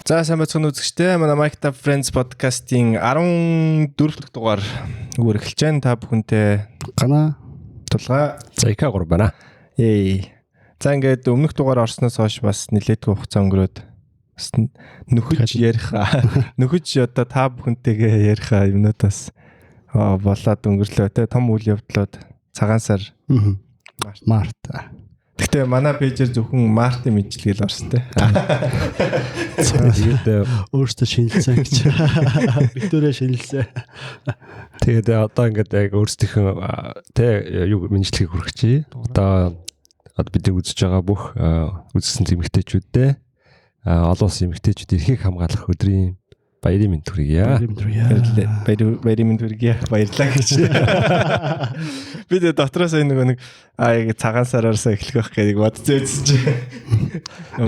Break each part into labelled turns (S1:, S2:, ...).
S1: За, сайн байцгаана, үзэгчдээ. Манай Mic'd Up Friends podcast-ийн 14 дахь дугаар үгээр эхэлж байна. Та бүхэнтэй
S2: Гана
S1: тулгаа.
S3: За, ИК 3 байна.
S1: Ей. За, ингээд өмнөх дугаар орсноос хойш бас нилээдгүй хугацаа өнгөрөөд бас нөхөж ярих, нөхөж одоо та бүхэнтэйгээ ярих юмнууд бас болоод өнгөрлөө те, том үйл явдлууд цагаан сар.
S2: Март.
S1: Гэхдээ манай page ээр зөвхөн Мартын мэдлэг л орсон те.
S3: Тэгээд
S2: өөртөө шинэлсэн гэж. Битүүрээ шинэлсэн.
S3: Тэгээд одоо ингээд яг өөрсдийнхөө тэ юу мэдлэгийг хүргэж. Одоо бидний үзэж байгаа бүх үзсэн эмэгтэйчүүдээ, олон улсын эмэгтэйчүүд эрхийг хамгаалах өдрийн баярын мэнд хүргье.
S2: Баярын мэнд хүргье.
S1: Баярын мэнд хүргье. Баярлалаа гэж. Би тэгээ дотроос энэ нөгөө нэг яг цагаан сараасаа эхлэх байх гэдэг бодсон байсан чи.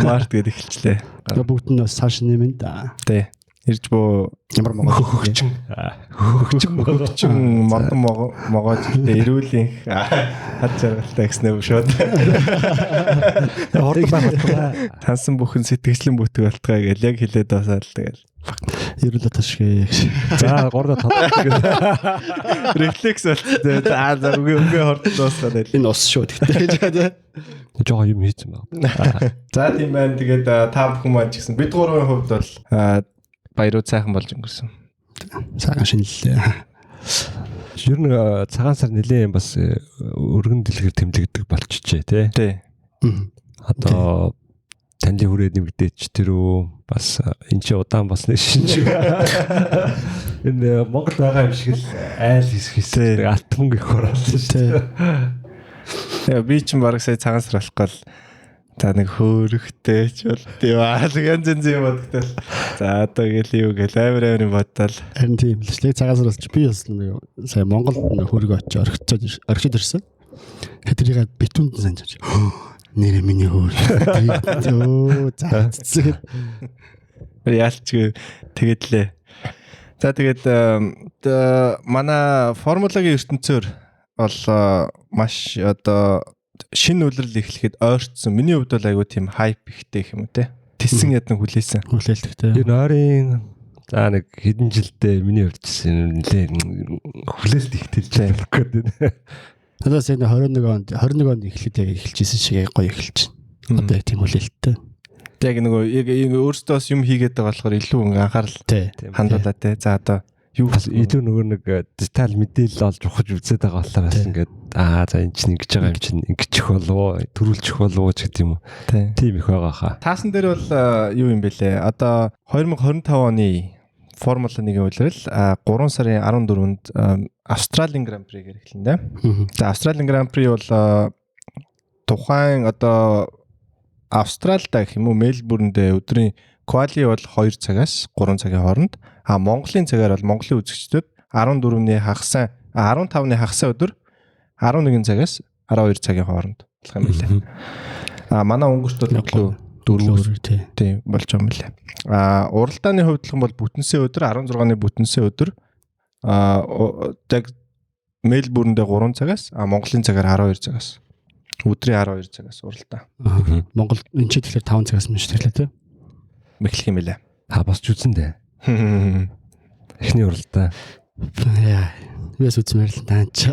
S1: Март гэдээ эхэлчлээ.
S2: Тэгээ бүгд нь бас сар шинэ мэнд.
S1: Тэ. Ирж буу
S2: ямар могоо
S1: хөгчин хөгчин хөгчин модон могоож тэ эрүүлийн хад жаргалтай гэснээр шууд.
S3: Хурдан байх.
S1: Тансан бүхэн сэтгэлэн бүтэг болтгой гэл яг хэлээд басаа л тэгэл.
S2: Эрүүл ташгүй.
S3: За, 3 5 гэдэг.
S1: Рефлекс болчихсон. За, үгүй үгүй, хурдан дуусгаад байл.
S2: Энэ ус шүү гэхдээ.
S3: Жохоо юм хийсэн байна.
S1: За, тийм байна. Тэгээд та бүхэн маань ч гэсэн бид гурвын хувьд бол баярууд сайхан болж өнгөрсөн.
S2: Сайхан шинэллээ.
S3: Ер нь цагаан сар нэлээд бас өргөн дэлгэр тэмдэглэдэг болчихжээ тий.
S1: Тий.
S3: Одоо танилын хүрээ нэмэгдээч тэр үү бас энэ чи удаан бас нэг шинж. Энэ Монгол байгаа юм шиг л айл хэсэг хэсэг алт мөнгө их оруулсан шүү дээ.
S1: Тэгээ би чинь бараг сая цагаан сар болох гол за нэг хөөрөхтэй ч болд юм аа янз янз юм бодогдол. За, одоо гэл юу гэл амар амар юм бодтол.
S2: Харин тийм л шүү. Цагаан сар болж би бас нэг сая Монгол хөөргөө очиж орхицоод орхид ирсэн. Тэрийг битүүнд санаж нэрээ миний хөөр. Өө, за.
S1: Яалч тэгээд лээ. За, тэгээд манай формулагийн ертөнцөөр бол маш одоо шинэ улирал эхлэхэд ойртсон. Миний хувьд бол айгүй тийм hype ихтэй гэх юм уу те. Тэсэн ядан хүлээсэн.
S2: Хүлээлттэй.
S3: Энэ ойрын за нэг хэдэн жилдээ миний хувьд ч нэлээ хүлээлт ихтэй л болох гэдэг.
S2: Надаас энэ 21 онд 21 онд эхлэхэд яг эхэлжсэн шиг яг гоё эхэлж байна. Одоо яг тийм хүлээлттэй.
S1: Яг нөгөө яг өөртөө бас юм хийгээд байгаа болохоор илүү ингээ анхаарал хандуулаа те. За, одоо
S3: юу бас илүү нөгөө нэг деталь мэдээлэл олж ухаж үзээд байгаа болохоор бас ингээд аа за, эн чинь ингэж байгаа юм чинь ингэчих болов, төрүүлчих болов ч гэдэг юм уу. Тийм их байгаа хаа.
S1: Таасан дээр бол юу юм бэлээ? Одоо 2025 оны Формула 1-ийн улирал 3 сарын 14-нд Австралийн Гран При-гээр эхэлнэ дээ. За, Австралийн Гран При бол тухайн одоо Австралда гэх юм уу, Мельбурндээ өдрийн quali бол 2 цагаас 3 цагийн хооронд, а Монголын цагаар бол Монголын үзэгчдэд 14-ний хагас 15-ны хагас өдөр 11 цагаас 12 цагийн хооронд болох юм билээ. А манай өнгөрт бол өглөө
S2: 4
S1: тийм болж байгаа юм билээ. А уралдааны хувьд бол бүтэнсээ өдөр 16-ны бүтэнсээ өдөр яг Мельбурндээ 3 цагаас, а Монголын цагаар 12 цагаас, өдрийн 12 цагаас уралдаа.
S2: Монгол энэ ч тэгэхээр 5 цагаас юм шүү дээ тий.
S1: Эхлэх юм билээ.
S3: Та босч үзэн дээ. Эхний уралдаа.
S2: Яа. Юус үзмээр л даанч.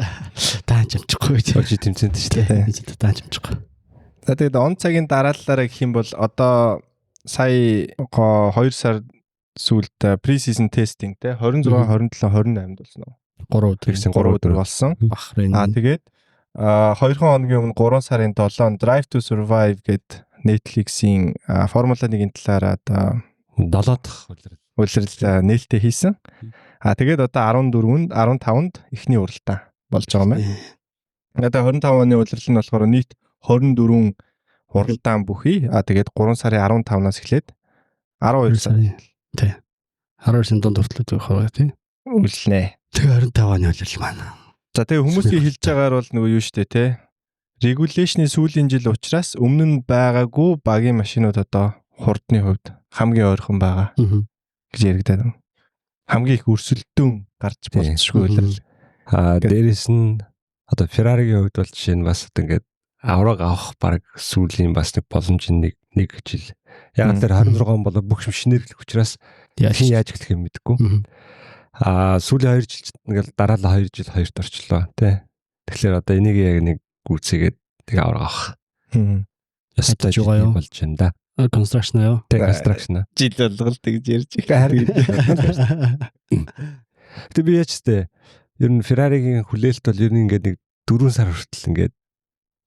S2: Даанч амжихгүй.
S3: Очи тэмцээнт шүү
S2: дээ. Даанч амжихгүй.
S1: За, тэгээд он цагийн дараалалаараа гэх юм бол одоо сая 2 сар сүүлд pre-season testing те 26, 27, 28-нд болсон уу?
S2: 3 өдөр.
S1: Тэгсэн 3 өдөр болсон.
S2: Бахрейн.
S1: Аа, тэгээд 2 хоногийн өмнө 3 сарын 7-нд Drive to Survive гээд Netflix-ийн Формула 1-ийн талаар одоо
S3: 7 дахь улирал
S1: улирал нээлттэй хийсэн. А тэгээд одоо 14-нд 15-нд эхний уралдаан болж байгаа юм байна. Одоо 25 оны улирал нь болохоор нийт 24 уралдаан бүхий. А тэгээд 3 сарын 15-наас эхлээд 12 сар.
S2: Тий. 12 сарын дунд хүртэл өгөх байгаа тий.
S1: Үлнэ.
S2: Тэгээ 25 оны улирал маань.
S1: За, тэгээ хүмүүсийн хэлж байгаагаар бол нөгөө юу штэ те. Regulation-ы сүүлийн жил учраас өмнө нь байгаагүй багийн машинууд одоо хурдны хувьд хамгийн ойрхон байгаа гэж яригдаад байна. Хамгийн их өрсөлдөөн гарч болцсохгүй улирал.
S3: Аа, дээрэс нь одоо Ferrari-гийн хувьд бол жишээ нь бас одоо ингээд авраг авах баг сүүлийн бас нэг боломж нэг Нэг жил. Яг тэр 26 он бол бүх юм шинээр эхлэх учраас хин яаж эхлэх юм мэдэхгүй. Аа сүүлийн 2 жил ингээл дараалал 2 жил хоёрт орчлоо тий. Тэгэхээр одоо энийг яг нэг гүйцээгээд тэг авраг авах. Ястай
S2: юу
S3: болж байна да.
S2: Construction юу?
S3: Тэг construction.
S1: Жил болгол тэгж ярьж их.
S3: Гэтэ би яач тэ ер нь Ferrari-гийн хүлээлт бол ер нь ингээд нэг 4 сар хүртэл ингээд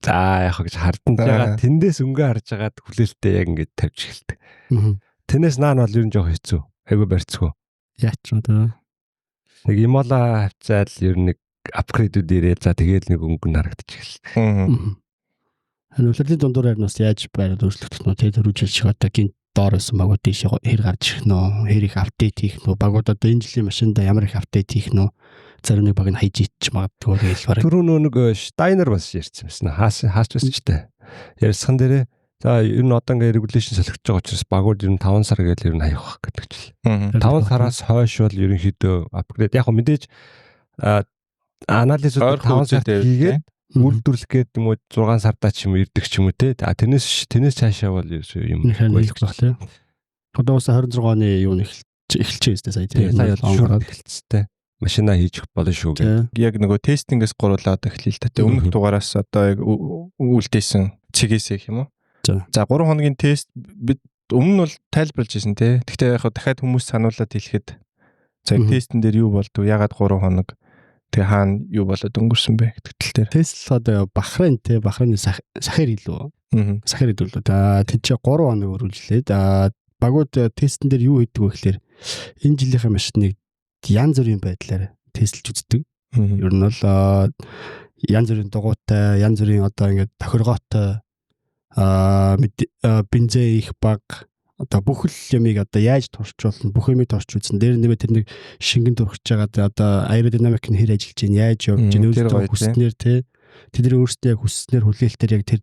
S3: за яах вэ гэж хардсан байгаа. Тэндээс өнгө харж агаад хүлээлтээ яг ингээд тавьж эхэлдэг. Тэрнээс наан бол ер нь жоох хэцүү. Айгүй барьцгүй.
S2: Яач юм даа.
S3: Нэг Imola хавцаал ер нь нэг апгрейдүүд ирээ. За тэгээд нэг өнгө нь харагдчих эхэлдэг.
S2: Харин улирлын дундуур харин бас яаж байрал өөрчлөгдөх нь тэр түрүү жил шиг одоо гинт доор байсан багууд тийш хэр гарч ирэх нөө, хэр их апдейт хийх нөө, багууд одоо энэ жилийн машиндаа ямар их апдейт хийх нөө, зарим нэг баг нь хайж ичж магадгүй тэгэл бараг.
S3: Түрүү нөө нэг Штайнер бас ярьсан байсан. Хаас байсан ч тэ. Ярьсан дээрээ за ер нь одоо ингээ регуляшн солигдож байгаа учраас багууд ер нь 5 сар гээл ер нь хаях гэдэг чил. 5 сараас хойш бол ерөнхийдөө апгрейд яг хөө мэдээж анализууд 5 сард хийгээд үйлдвэрлэх гээд юм уу 6 сардаа ч юм уу ирдэг ч юм уу те. А тэрнээс цаашаа бол ерөөсөө юм
S2: болох те. Одоо бас 26 оны юу нэг эхэлж байгаа сая
S3: тийм. Сая бол шууд эхэлцтэй. Машина хийж болно шүү
S1: гэх. Яг нөгөө тестингээс гурлаад эхлэе л та. Өмнөх дугаараас одоо яг үлдээсэн цэгээсээ гэх юм уу. За 3 хоногийн тест бид өмнө нь бол тайлбарлаж ирсэн те. Гэхдээ яг дахиад хүмүүс сануулад хэлэхэд за тестэн дээр юу болдгоо? Ягаад 3 хоног? Тэгээ хаана юу болоод өнгөрсөн бэ гэдэг тал дээр.
S2: Тест одоо Бахрейн те Бахрейны сахир илүү. Сахир илүү лөө. За тийч 3 хоног өргөлжлээд багууд тестэн дээр юу хийдэг вэ гэхээр энэ жилийнхээ машиныг янз бүрийн байдлаар тестлж үздэг. Ер нь бол янз бүрийн дугуйтай, янз бүрийн одоо ингээд тохиргоотой бензин их баг одоо бүх л юмыг одоо яаж туршуулна, бүх юмыг турш үзсэн. Дээр нэмээ тэр нэг шингэн турхиж байгаа одоо аэродинамик нь хэр ажиллаж байна, яаж явж байна, өөрсдөө хүснээр те. Тэдний өөрсдөө яг хүсснээр хүлээлтээр яг тэр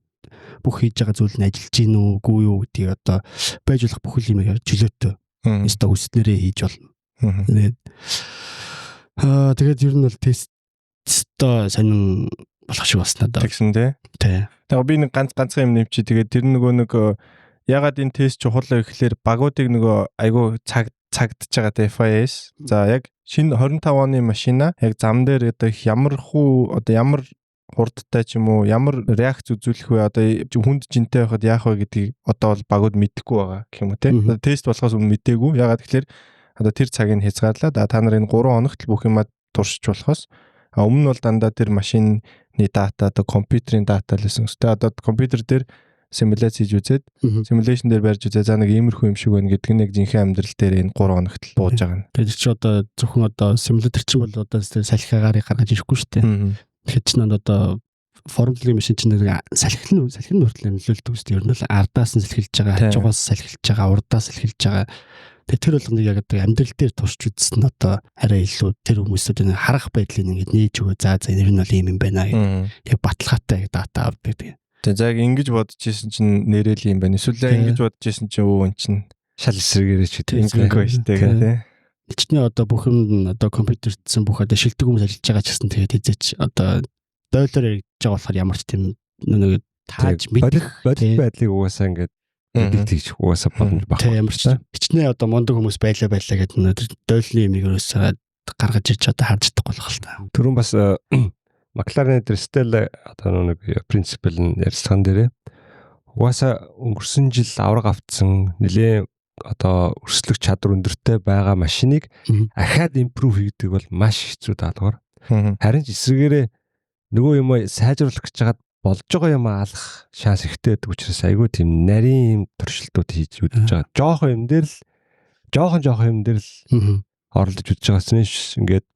S2: бүх хийж байгаа зүйл нь ажиллаж гин үү, үгүй юу гэдгийг одоо байж болох бүх л юмыг чөлөөтэй. Өстө хүснээрээ хийж болно. Тэгээд тэгээд ер нь бол тест өстө сонин болох шиг болсон надад.
S1: Тэгсэн те.
S2: Тий.
S1: Тэгээ би нэг ганц ганцхан юм нэмчи. Тэгээд тэр нөгөө нэг ягаад энэ тест чухал вэ гэхлээр багуудыг нөгөө айгүй цагдж байгаа те FIS. За яг шинэ 25 оны машина яг зам дээр одоо ямар хүү одоо ямар хурдтай ч юм уу ямар реакц үзүүлэх вэ одоо хүнд жинтэй байхад яах вэ гэдгийг одоо бол багууд мэдэхгүй байгаа гэх юм уу те. Тест болохоос өмнө мдээгүй. Ягаад гэхлээр одоо тэр цагийг хязгаарлаад та нар энэ 3 хоногт л бүх юмаа туршиж болохоос өмнө нь бол дандаа тэр машины дата одоо компьютерийн дата л байсан. Тэ одоо компьютер дээр симуляц хийж үзээд симуляшн дээр барьж үзээ за нэг иймэрхүү юм шиг байна гэдэг нь яг жинхэнэ амьдрал дээр энэ 3 хоногт л бууж байгаа нь.
S2: Тэгээд чи одоо зөвхөн одоо симулятор чинь бол одоо салхигаар гаргаж ирэхгүй шүү дээ. Тэгэхээр чинь одоо формулагийн машин чинь нэг салхин хүртэл нөлөөлдөг шүү дээ. Ер нь л ардаас нь салхилж байгаа, хажуугаас салхилж байгаа, урдаас салхилж байгаа. Тэгээд тэр болгоныг яг одоо амьдрал дээр туршиж үзсэн нь одоо арай илүү тэр хүмүүсүүд нэг харах байдлыг ингээд нээж өгөө за за энэ нь бол ийм юм байна гэх яг баталгаатай яг дата авдаг тийм.
S1: Тэгээ за яг ингэж бодож исэн чинь нэрэл юм байна. Эсвэл яг ингэж бодож исэн чинь өө эн чинь
S3: шал эсрэгээрээ ч гэдэг
S1: ингэхгүй шүү дээ гэх тийм.
S2: Эчний одоо бүх юм одоо компьютердсэн бүх одоо шилдэг хүмүүс ажиллаж байгаа ч гэсэн тэгээд хэзээч одоо дойлоор яригдж байгаа болохоор ямар ч тийм нэг тааж мэдэх
S3: бодит байдлыг угаасаа ингээд мэдэх тийч угаасаа боломж
S2: байхгүй. Тийм ямар ч хичнээн одоо мундаг хүмүүс байлаа гэдэг нь дойлны юмыг ерөөсөө гаргаж ирж одоо харж чадахгүй болох л та.
S3: Түрүүн бас McLaren дээр Stella одоо нэг принципл нь ярилцлаган дээрээ угаасаа өнгөрсөн жил авраг автсан нэлээд одоо өрсөлдөх чадвар өндөртэй байгаа машиныг ахаад импрув хийдэг бол маш хэцүү даалгавар. Харин ч эсрэгээрээ нөгөө юм сайжруулах гэж хагаад болж байгаа юм алах шанс ихтэй байдаг учраас айгүй тийм нарийн юм туршилтууд хийж үзэж байгаа. Жохон юм дээр л жохон юм дээр л оролдож үзэж байгаас ингээд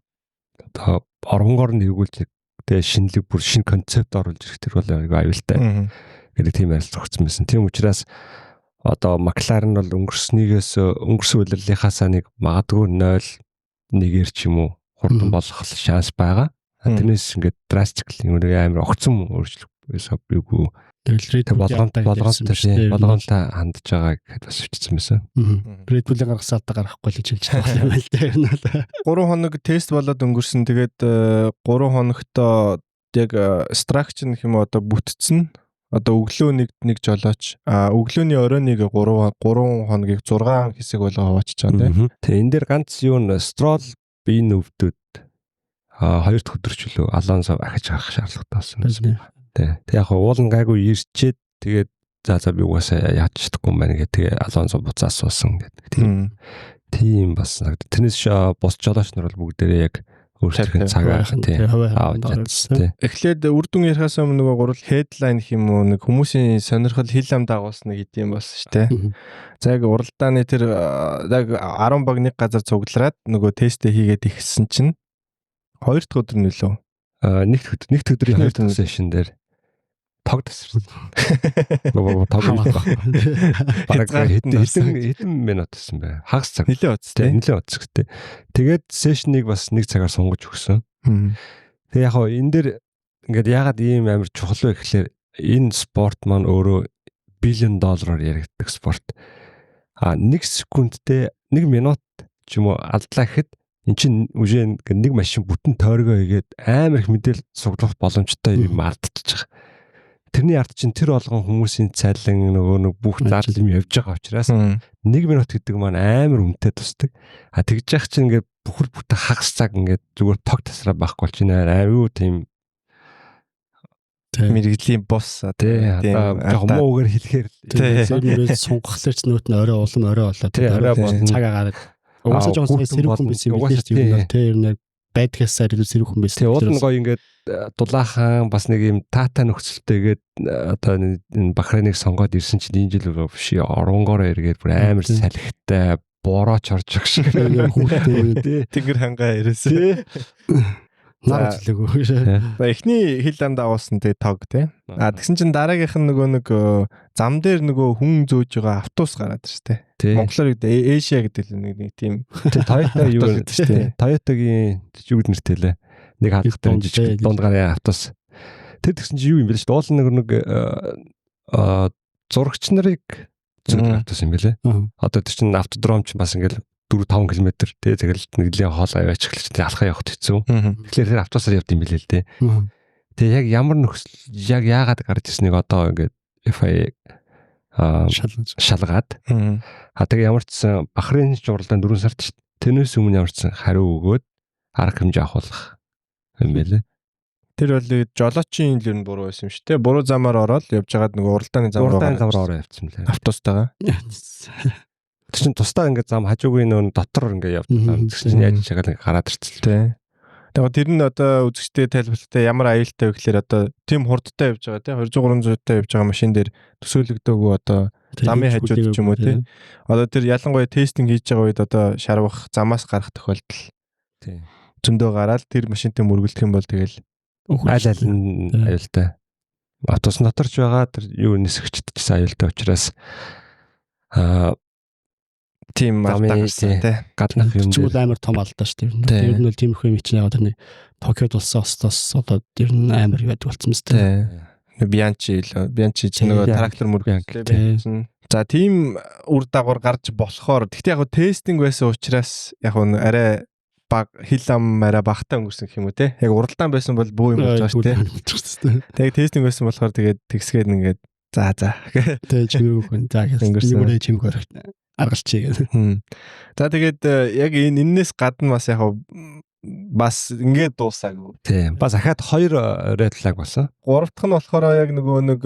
S3: одоо оронгоор нь эргүүлж тэгээ шинэлэг бүр шинэ концепт оруулж ирэх тэр бол айгүй аюултай гэдэг тийм ярилцлага өгсөн байсан. Тийм учраас одоо McLaren бол өнгөрснийгээс өнгөрсөн улирлынхаасаа нэг магадгүй 0.1-ээр ч юм уу хурдан болох шанс байгаа. Тэрнээс ингээд drastically нэг амар огцом өөрчлөх юугүй
S2: Red
S3: Bull болгоомтой хандж байгаа гэхэд бас өчсөн байсан.
S2: Red Bull-ийн гаргасан алдаа гаргахгүй л гэж хэлж байгаа юм байна л дээ. Энэ
S1: бол 3 хоног тест болоод өнгөрсөн. Тэгээд 3 хоногтоо яг structure гэх юм уу одоо бүтцэн. Одоо өглөө нэг жолооч, өглөөний оройныг 3 хоногийг 6 хэсэг болгоо хуваачиж байгаа тийм.
S3: Тэгээ энэ дээр ганц юу н Stroll биеийн өвдөд 2 дахь өдөр ч лөө Алонсо ахиж гарах шаардлагатай болсон байсан. Тий. Тэг яг уул нь гайгүй ирчээд тэгээд за би угаасаа яаж чадахгүй юм байна гэх тэгээ Алонсо буцаа асуусан гэдэг. Тийм бас тэрнээс бус жолооч нар бол бүгдээрээ яг өөрсдийнх нь цагаар тий авч чадсан.
S1: Эхлээд үр дүн ярихаас өмнө нөгөө гурал headline гэх юм уу нэг хүмүүсийн сонирхол хил ам дагуулсан нэг хэдийн болсон шүү дээ. За яг уралдааны тэр яг 10 баг нэг газар цуглараад нөгөө тестээ хийгээд ихсэн чинь 2 дахь өдөр нь лөө.
S3: Нэг дэх өдрийн 2 дахь сешн дээр тог тасарсан. Тог бараг хэдэн минут гэсэн бэ? Хагас цаг.
S1: Нилээн утас
S3: тий. Нилээн утас гэдэг. Тэгээд сешнийг бас нэг цагаар сунгаж өгсөн. Тэгээ яг хоо энэ дээр ингээд яагаад ийм амар чухал вэ гэхлээр энэ спорт маань өөрөө биллион доллараар яригддаг спорт. 1 секундтэй 1 минут ч юм уу алдлаа гэхэд эн чинь үжээ нэг машин бүтэн тойргоо хийгээд амар их мэдээлэл суглах боломжтой юм алдчихж байгаа. Тэрний ард чинь тэр болгон хүмүүсийн цайлан нөгөө нэг бүх зардал юм явж байгаа учраас 1 минут гэдэг маань амар үнэтэй тусдаг. А тэгж яах чинь ингээд бүхэл бүтэн хагас цаг ингээд зүгээр тог тасраа байхгүй бол чинь аюу тийм
S1: мэрэгжлийн бус
S3: тий одоо жоохон муу үгээр хэлэхээр
S2: тий сунгахлаар ч нөт нь орой улам орой болоо
S3: тий
S2: цаг агаар угаасаа жоохон сэрүүхэн байсан юм билээ шүү дээ тий ер нь байдгаас илүү сэрүүхэн байсан.
S3: Тий уул нь гоё ингээд дулаахан бас нэг юм таатай нөхцөлтэйгээд одоо энэ Бахрейныг сонгоод ирсэн чинь энэ жил биш оронгороо эргээд бүр амар салхитай борооч орж өгш шиг
S2: хүүхдээ
S1: тэнгэр хангаа ирээсэн.
S2: Нар үзлээгүй.
S1: За эхний хил амд агуулсан тэгээ тог тий. А тэгсэн чинь дараагийнх нь нөгөө нэг зам дээр нөгөө хүн зөөж байгаа автобус гараад ирж тий. Монголоор Эшиа гэдэг л нэг тийм
S3: Toyota юу гэдэг шүү дээ. Toyota-гийн юу гэдэг нэртэй лээ. Нэг хаалгатай жижиг дунд гарын автобус. Тэр тэгсэн чинь юу юм бэ л шүү дээ. Уул нэг зурагч нарыг зөөдөг автобус юм бэлээ. Одоо тэр чинь автодром чинь бас ингээл 4-5 км тий тэгэл нэглийн хоол аваач эхэлж тий алхаа явахд хэцүү. Тэгэхээр тэр автобусаар явд юм билээ л дээ. Тэгээ яг ямар нөхцөл яг яагаад гарч ирснийг одоо ингээд FIA шалгаад. А тэгээ ямар ч сан Бахрейн ч уралдаан 4 сард ч тэрнээс өмнө ямар ч сан хариу өгөөд арга хэмжээ авахулах юм билээ.
S1: Тэр бол жолоочийн л ер нь буруу байсан юм шүү дээ. Буруу замаар ороод явж байгаад нөгөө уралдааны зам
S3: руу ороо явцсан лээ.
S1: Автобустайгаа.
S3: Тэр чинь тусдаа ингээд зам хажуугийн нөө дотор ингээд явдаг. Тэр чинь яаж чагаал ингээд гараад ирчихсэн.
S1: Тий. Тэгэхээр тэр нь одоо үзэгчтэй тайлбарлалтаа ямар аюултай вэ гэхээр одоо тийм хурдтай явж байгаа тий 200 300-тай явж байгаа машин дээр төсөөлөгдөөгүй одоо замын хажууд ч юм уу тий. Одоо тэр ялангуяа тестинг хийж байгаа үед одоо шарвах замаас гарах тохиолдол
S3: тий
S1: зөндөө гараад тэр машинтай мөргөлдөх юм бол тэгэл
S3: аль аль нь аюултай. Автобус дотор ч байгаа тэр юу нисгчд ч гэсэн аюултай учраас
S1: тийм алдаа гарсан тий.
S3: Гаднах юм
S2: дээр амар том алдаа шүү дээ. Ер нь бол тиймэрхүү юм чинь яг тэр нэг Токиод болсон остоос одоо ер нь амар юу байдаг болсон мэт
S1: тий. Бианчи л Бианчи чинь нөгөө трактор мөргөлтэй. За тийм үр дагавар гарч болохоор гэхдээ яг тестинг байсан учраас яг нь арай баг хил ам арай багтаа өнгөрсөн гэх юм уу те. Яг уралдаан байсан бол бөө юм болж байгаа шүү те. Тэгээд тестинг байсан болохоор тэгээд тэгсгээд ингээд за.
S2: Тэгээ чимээг хүн. За өнгөрсөн чимээг орох аргалчий гэдэг.
S1: За тэгээд яг энэ эннээс гадна бас яг бас ингээд дуусаагүй.
S3: Тийм. Бас ахаад 2 red flag болсон.
S1: 3 дахь нь болохоор яг нөгөө нэг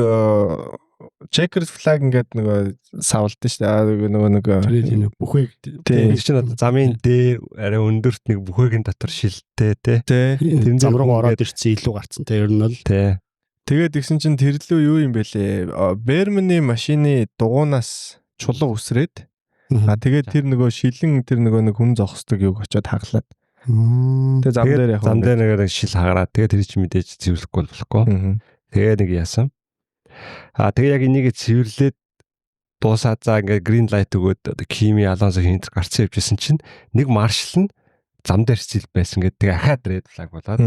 S1: checkers flag ингээд нөгөө савлдсан шүү дээ. Нөгөө нэг
S2: тэр бүхээг
S3: тийм чинь одоо замын дээр арай өндөрт нэг бүхэгийн дотор шилтэй тий.
S2: Тэр зам руу ороод ирсэн илүү гарцсан тий. Ер нь бол
S3: тий.
S1: Тэгээд тэгсэн чинь тэр лүү юу юм бэ лээ? Берманы машины дугуунаас чулуу үсрээд тэгээд тэр нөгөө шилэн тэр нөгөө нэг хүн зогсдог юг очиод хаглаад. Тэгээд зам дээр яг
S3: зам дээр нэг шил хагараад тэгээд тэр чинь мэдээж цэвэрлэхгүй болохгүй. Тэгээд нэг яасан. Тэгээ яг энийг цэвэрлээд дуусаад за ингээд green light өгөөд одоо Kimi Alonso хинт гарцсан явжсэн чинь нэг маршал нь зам дээр сэл байсан гэдэг тэгээ ахаад red flag болоод.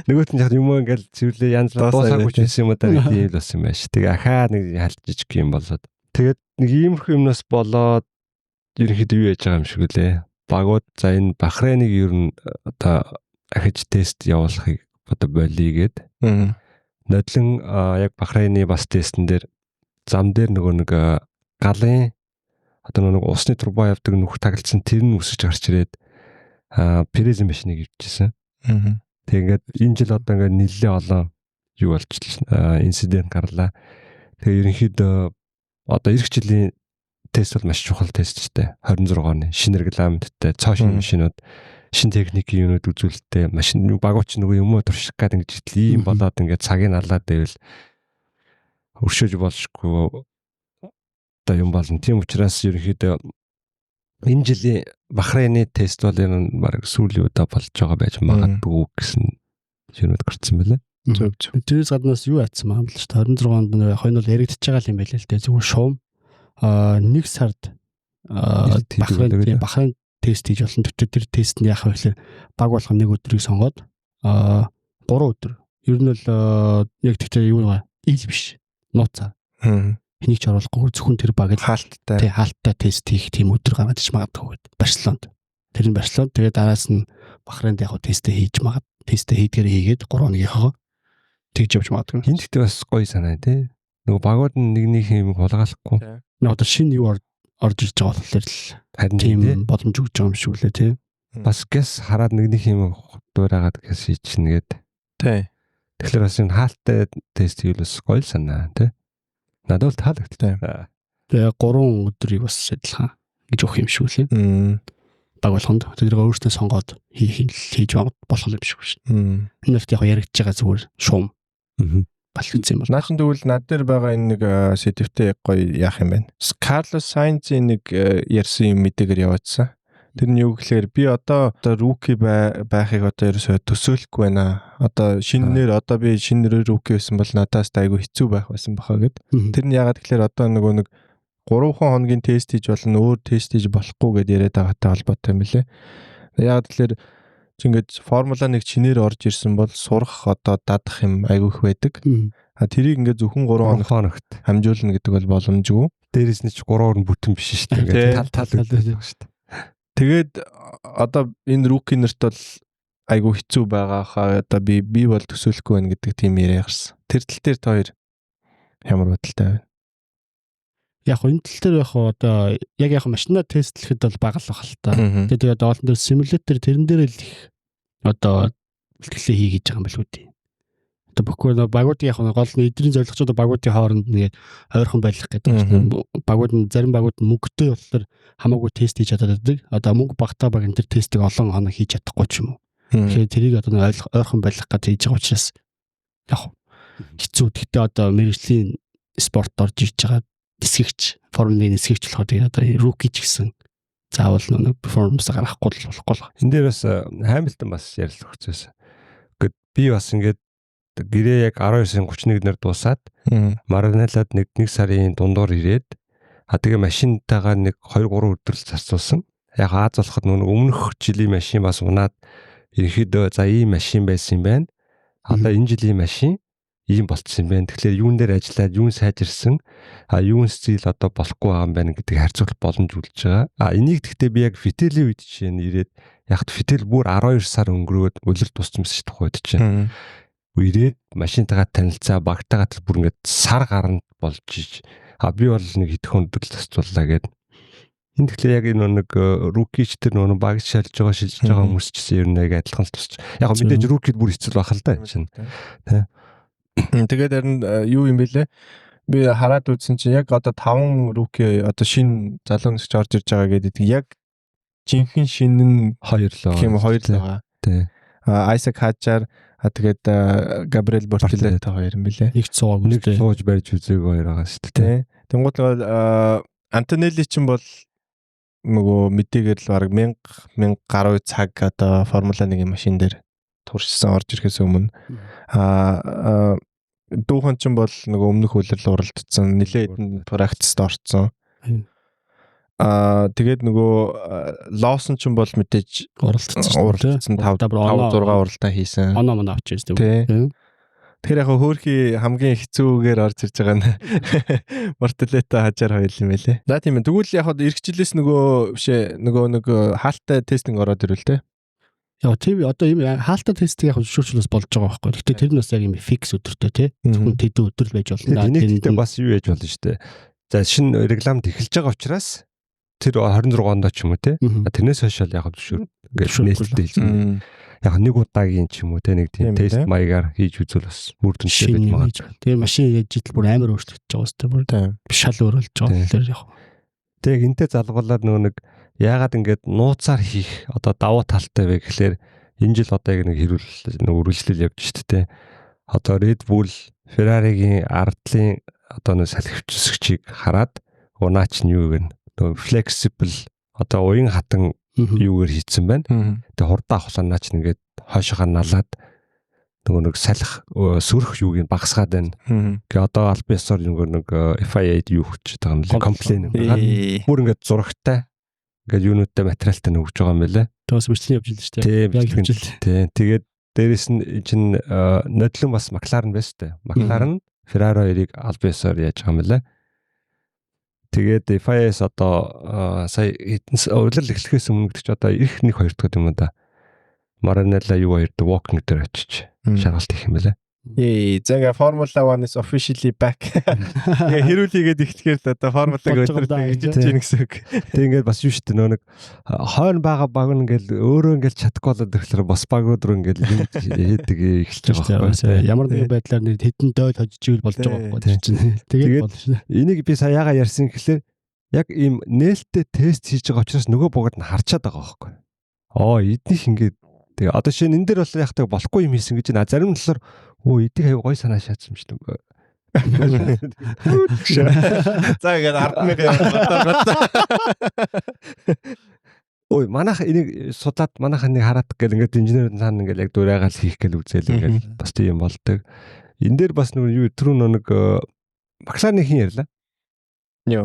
S3: Нөгөөт нь яг юм уу ингээд цэвэрлээ янз дуусаагүй ч байсан юм уу да гэдэг юм л болсон юм байна ш. Тэгээ ахаад нэг халт жижиг юм болоод. Тэгээд нэг иймэрхүү юмнаас болоод ерөнхийдөө юу яаж байгаа юм шиг үлээ. Багууд за энэ Бахрейныг ер нь одоо ахиж тест явуулахыг одоо болиё гээд. Нодлон яг Бахрейны бас тестэн дээр зам дээр нөгөө нэг галын одоо нэг усны турбо явдаг нүх тагалдсан тэр нь үсэж гарч ирээд Перезийн машиныг ивчээсэн. Тэг ингээд энэ жил одоо ингээд нэлээ олон юу болчихлоо инцидент гарлаа. Тэгээ ерөнхийдөө одоо эх жилийн тест бол маш чухал тест шүү дээ. 26 оны шинэ регламенттэй, цоо шинэ машинууд, шинэ техникийн юмнууд үзүүлэлттэй, машин багууч нөгөө юм уу турших гээд ингэж итл ийм болоод ингээд цагийг алаад байвал өршөөж болшгүй одоо юм болно. Тийм учраас ерөнхийдөө энэ жилийн Бахрейны тест бол энэ баг сүүлийн удаа болж байгаа байж магадгүй гэсэн юмуд гарцсан байлаа.
S2: Зөв зөв. Тэрээс гаднаас юу айцсан маа л шүү дээ. 26 онд нэр хоёр нь яригдчихэж байгаа юм байлээ л дээ. Зүгээр шуум нэг сард Бахрейн тест хийж болно. Тэгтээ тэр тест нь яах вэ гэхээр баг болгон нэг өдрийг сонгоод 3 өдөр. Ер нь бол яг тэгтээ юу вэ? Ил биш. Нууцаа. Хэнийг ч оруулахгүй зөвхөн тэр баг л
S1: хаалттай.
S2: Тий, хаалттай тест хийх тийм өдөр гаргаж ич магадгүй гэдэг. Барселонд. Тэр нь Барселонд. Тэгээд араас нь Бахрейнд яг тестээ хийж магад. Тестээ хийдгээр хийгээд 3 хоногийнхоо тэгж явж магадгүй.
S3: Энд гэхдээ бас гоё санаа тий. Нөгөө багууд нь нэг нэг юм хулгаалахгүй.
S2: Нэг одоо шинэ юу орж ирж байгаа болохоор л тийм боломж өгч байгаа юм шиг үлээ тий.
S3: Бас гэс хараад нэг нэг юм дуурайгаад гэс хийчихнэ гээд.
S1: Тий.
S3: Тэгэхээр бас энэ хаалттай тест хийвэл бас гоё санаа тий. Надад бол таалагдтыг.
S2: Тэгээ 3 өдрийг бас адилхан гэж өгөх юм шиг үлээ. Баг болгонд тэрийг өөртөө сонгоод хийж болох юм шиг шин. Энэ бол яг яригдж байгаа зүгээр шуум. Балхицсан юм бол.
S1: Наа чин тэгвэл над дээр байгаа энэ нэг сэдвтэй гоё яах юм бэ? Карлос Сайнзын нэг ярьсан юм мэдээгээр яваадсан. Тэр нь юу гэхээр би одоо rookie байхыг одоо ерөөсөө төсөөлөхгүй байна. Одоо шинээр одоо би шинээр rookie байсан бол надаас айгүй хэцүү байх байсан баха гэд. Тэр нь яагаад гэхээр одоо нөгөө нэг 3 хоногийн тест хийж болно, өөр тест хийж болохгүй гэд яриад байгаатай холбоотой юм билээ. Яагаад гэхээр чи ингээд Формула 1 чинээр орж ирсэн бол сурах одоо дадах юм айгүй их байдаг. А тэрийг ингээд зөвхөн 3
S3: хоногт
S1: хамжуулна гэдэг бол боломжгүй.
S3: Дээрээс нь ч 3 нь бүтэн биш шүү дээ. Ингээд тал тал шүү дээ.
S1: Тэгээд одоо энэ rookie нарт бол айгүй хэцүү байгаа хаа одоо би бол төсөөлөхгүй байна гэдэг тийм яриа гарсан. Тэр тал дээр та хоёр ямар бодолтой байна?
S2: Яг энэ тал дээр яг одоо яг машинаа тестлэхэд бол бага л баг л та. Тэгээд олон дээр симулятор тэрэн дээр л их одоо бэлтгэлээ хий гэж байгаа юм билүү дээ. Одоо бүхгүй багууд яг гол нь эдрийн зорилгочдод багуудын хооронд нэг ойрхон байх гэдэг байна. Багууд нь зарим багууд нь мөнгөтэй болохоор хамаагүй тест хийж чадаад байдаг. Одоо мөнгө багтаа баг энэ төр тестийг олон хоног хийж чадахгүй ч юм уу. Тэгэхээр тэрийг одоо нэг ойрхон байх гэж хийж байгаа учраас яг хэцүү. Гэхдээ одоо мэрэгжлийн спорт орж ирж байгаа нисгэгч, Формула 1 нисгэгч болохоор тэгээд одоо rookie ч гэсэн заавал нэг перформанс гаргахгүй л болохгүй л.
S3: Энэ дээр бас Хамилтон бас ярилцах хэвчээсэн. Гэхдээ би бас ингээд гэрээ яг 19-ын 31-ээр дуусаад Маранеллад нэг сарын дундуур ирээд тэгээ машинтайгаа нэг 2 3 өдөр л зарцуулсан. Яг Аз болоход нөгөө өмнөх жилийн машин бас унаад ерөнхийдөө за ийм машин байсан юм байна. Одоо энэ жилийн машин ийм болцсон юм байна. Тэгэхээр юун дээр ажиллаад юун сайжирсан, юун стил одоо болохгүй байгаа юм байна гэдэг харьцуулах боломж үлдэж байгаа. Энийг гэхдээ би яг Фителийн үед жишээ нь ирээд яг Фител бүр 12 сар өнгөрөөд улирал дууссан байсан шүү дээ чинь. Ирээд машинтайгаа танилцаа, багтайгаа тэл бүр ингээд сар гаранд болж иж. Би бол нэг хэдхэн өдөр л зарцууллаа гэд. Энэ тэгэхээр яг энэ нэг rookie ч тэр нөгөө баг шалж байгаа, шилжиж байгаа хүмүүс ч гэсэн ер нь яг адилхан л тусч. Яг мэдээж rookie-д бүр хэцүү байх л да чинь. Тэ.
S1: Тэгээд харин юу юм бэлээ? Би хараад үзсэн чинь яг одоо 5 rookie одоо шинэ залуу нисгч орж ирж байгаа гэдэг. Яг жинхэнэ шинэ нь
S3: хоёр л байгаа.
S1: Тийм хоёр л байгаа.
S3: Тий.
S1: Айсак Хажар тэгээд Габриэл Бортилетто хоёр юм бэлээ.
S2: Нэг цууг
S3: нэг цууж барьж үзээгүй хоёр байгаа шүү дээ.
S1: Тэнгуут Антонелли чинь бол нөгөө мэдээгээр л бараг 1000 гаруй цаг одоо Формула 1-ийн машин дээр туршсан орж ирэхээс өмнө дүүхэн чинь бол нөгөө өмнөх улирал уралдсан, нэлээд хэдэн практикт орцсон. Тэгээд нөгөө Лоусон чинь бол мэдээж
S2: уралдсан
S1: 5 6 уралдаан хийсэн.
S2: Оноо мөн авч ирсэн тийм.
S1: Тэгэхээр яг хөөхий хамгийн хэцүүгээр орж ирж байгаа нь Мартелето Хажар хоёр юм байлээ. За тийм ээ. Тэгвэл яг эрх жилээс нөгөө бишээ нөгөө нэг хаалтай тестинг ороод ирвэл те.
S2: Яа тийм одоо ийм хаалттай тестийг яг зөвшөөрч бас болж байгаа байхгүй. Гэхдээ тэр нь бас яг ийм fix өдөртэй тий. Зөвхөн тэдэн өдөр л байж болно.
S3: Энийг гэхдээ бас юу яаж болно шүү дээ. За шинэ регламент эхэлж байгаа учраас тэр 26 онд ч юм уу тий. Тэрнээс хойш л яг зөвшөөр ингээд нээлттэй хэлсэн. Яг нэг удаагийн ч юм уу тий нэг тийм тест маягаар хийж үзвэл бас үр дүнтэй байж магадгүй.
S2: Тэгээ машин яаж ижил бүр амар өөрчлөгдөж байгаа үстэй бүр шал өөр болж байгаа болохоор яг.
S3: Тэгээ энтэй залгуулаад нөгөө нэг яагаад ингээд нууцаар хийх одоо давуу талтай вэ гэхлээр энэ жил одоо яг нэг хэрүүл нэг үргэлжлэл явж шүү дээ. Одоо Red Bull Ferrari-гийн ардлын одоо нэг салхивч хараад унаач нь юу гэнэ нөгөө flexible одоо уян хатан юугаар хийцэн байна. Тэгээ хурдан авахлаа наач ингээд хойшоохоо налаад нөгөө нэг салхи сөрөх юуг нь багасгаад байна. Тэгээ одоо аль биесээр нөгөө нэг FIA-д юу хүч байгаа юм лээ. Complain байгаа. Бүр ингээд зурагтай ингээд юунуудтай материалтай нөгөж байгаа юм байлээ.
S2: Тэгээс мөрчний явж илээ шүү дээ.
S3: Яг явж илээ. Тийм. Тэгээд дээрэс нь чинь нодлон бас McLaren байсан шүү дээ. McLaren Ferrari хоёрыг аль биесээр яаж байгаа юм бэлээ. Тэгээд FIA-с одоо сая хэдэн улирал эхлэхээс өмнө гэдэг чи одоо эх нэг хоёр дахь юм да. Maranello юу хоёр дэх walking дээр очиж шалгалт хийх юм бэлээ.
S1: За ингээ Formula 1 is officially back. Тэгээ хэрүүл хийгээд эхлэхээр л одоо Formula-г өдөр хийж чинь гэсэн үг.
S3: Тэг ингээд бас юу шүү дээ нөө нэг хойно байгаа баг нь ингээд өөрөө ингээд чадахгүй болоод ирэхлээр бас багууд руу ингээд юм хийдэг эхэлж байгаа байхгүй.
S2: Ямар нэгэн байдлаар нэг хэдэн дойл хожиж ивэл болж байгаа байхгүй чинь. Тэгээд болно шүү.
S3: Энийг би сая ягаа ярьсан гэхлээр яг ийм нээлттэй тест хийж байгаа учраас нөгөө богод нь харчаад байгаа байхгүй. Оо эднийх ингээд тэгээ одоо шинэ энэ дээр бол яг тэг болохгүй юм хийсэн гэж байна. Зарим нь болохоор өө эдийг аяа гой санаа шаацсан юм шүү дээ.
S1: За ингээд 10,000 яваа.
S3: Ой манайх энийг судлаад манайх энийг хараад гэл ингээд инженерүүд цаана ингээд яг дурайгаал хийх гэл үзэл ингээд бас тийм болдог. Энэ дээр бас нөгөө юу түрүү нэг McLaren хин ярьлаа.
S1: Юу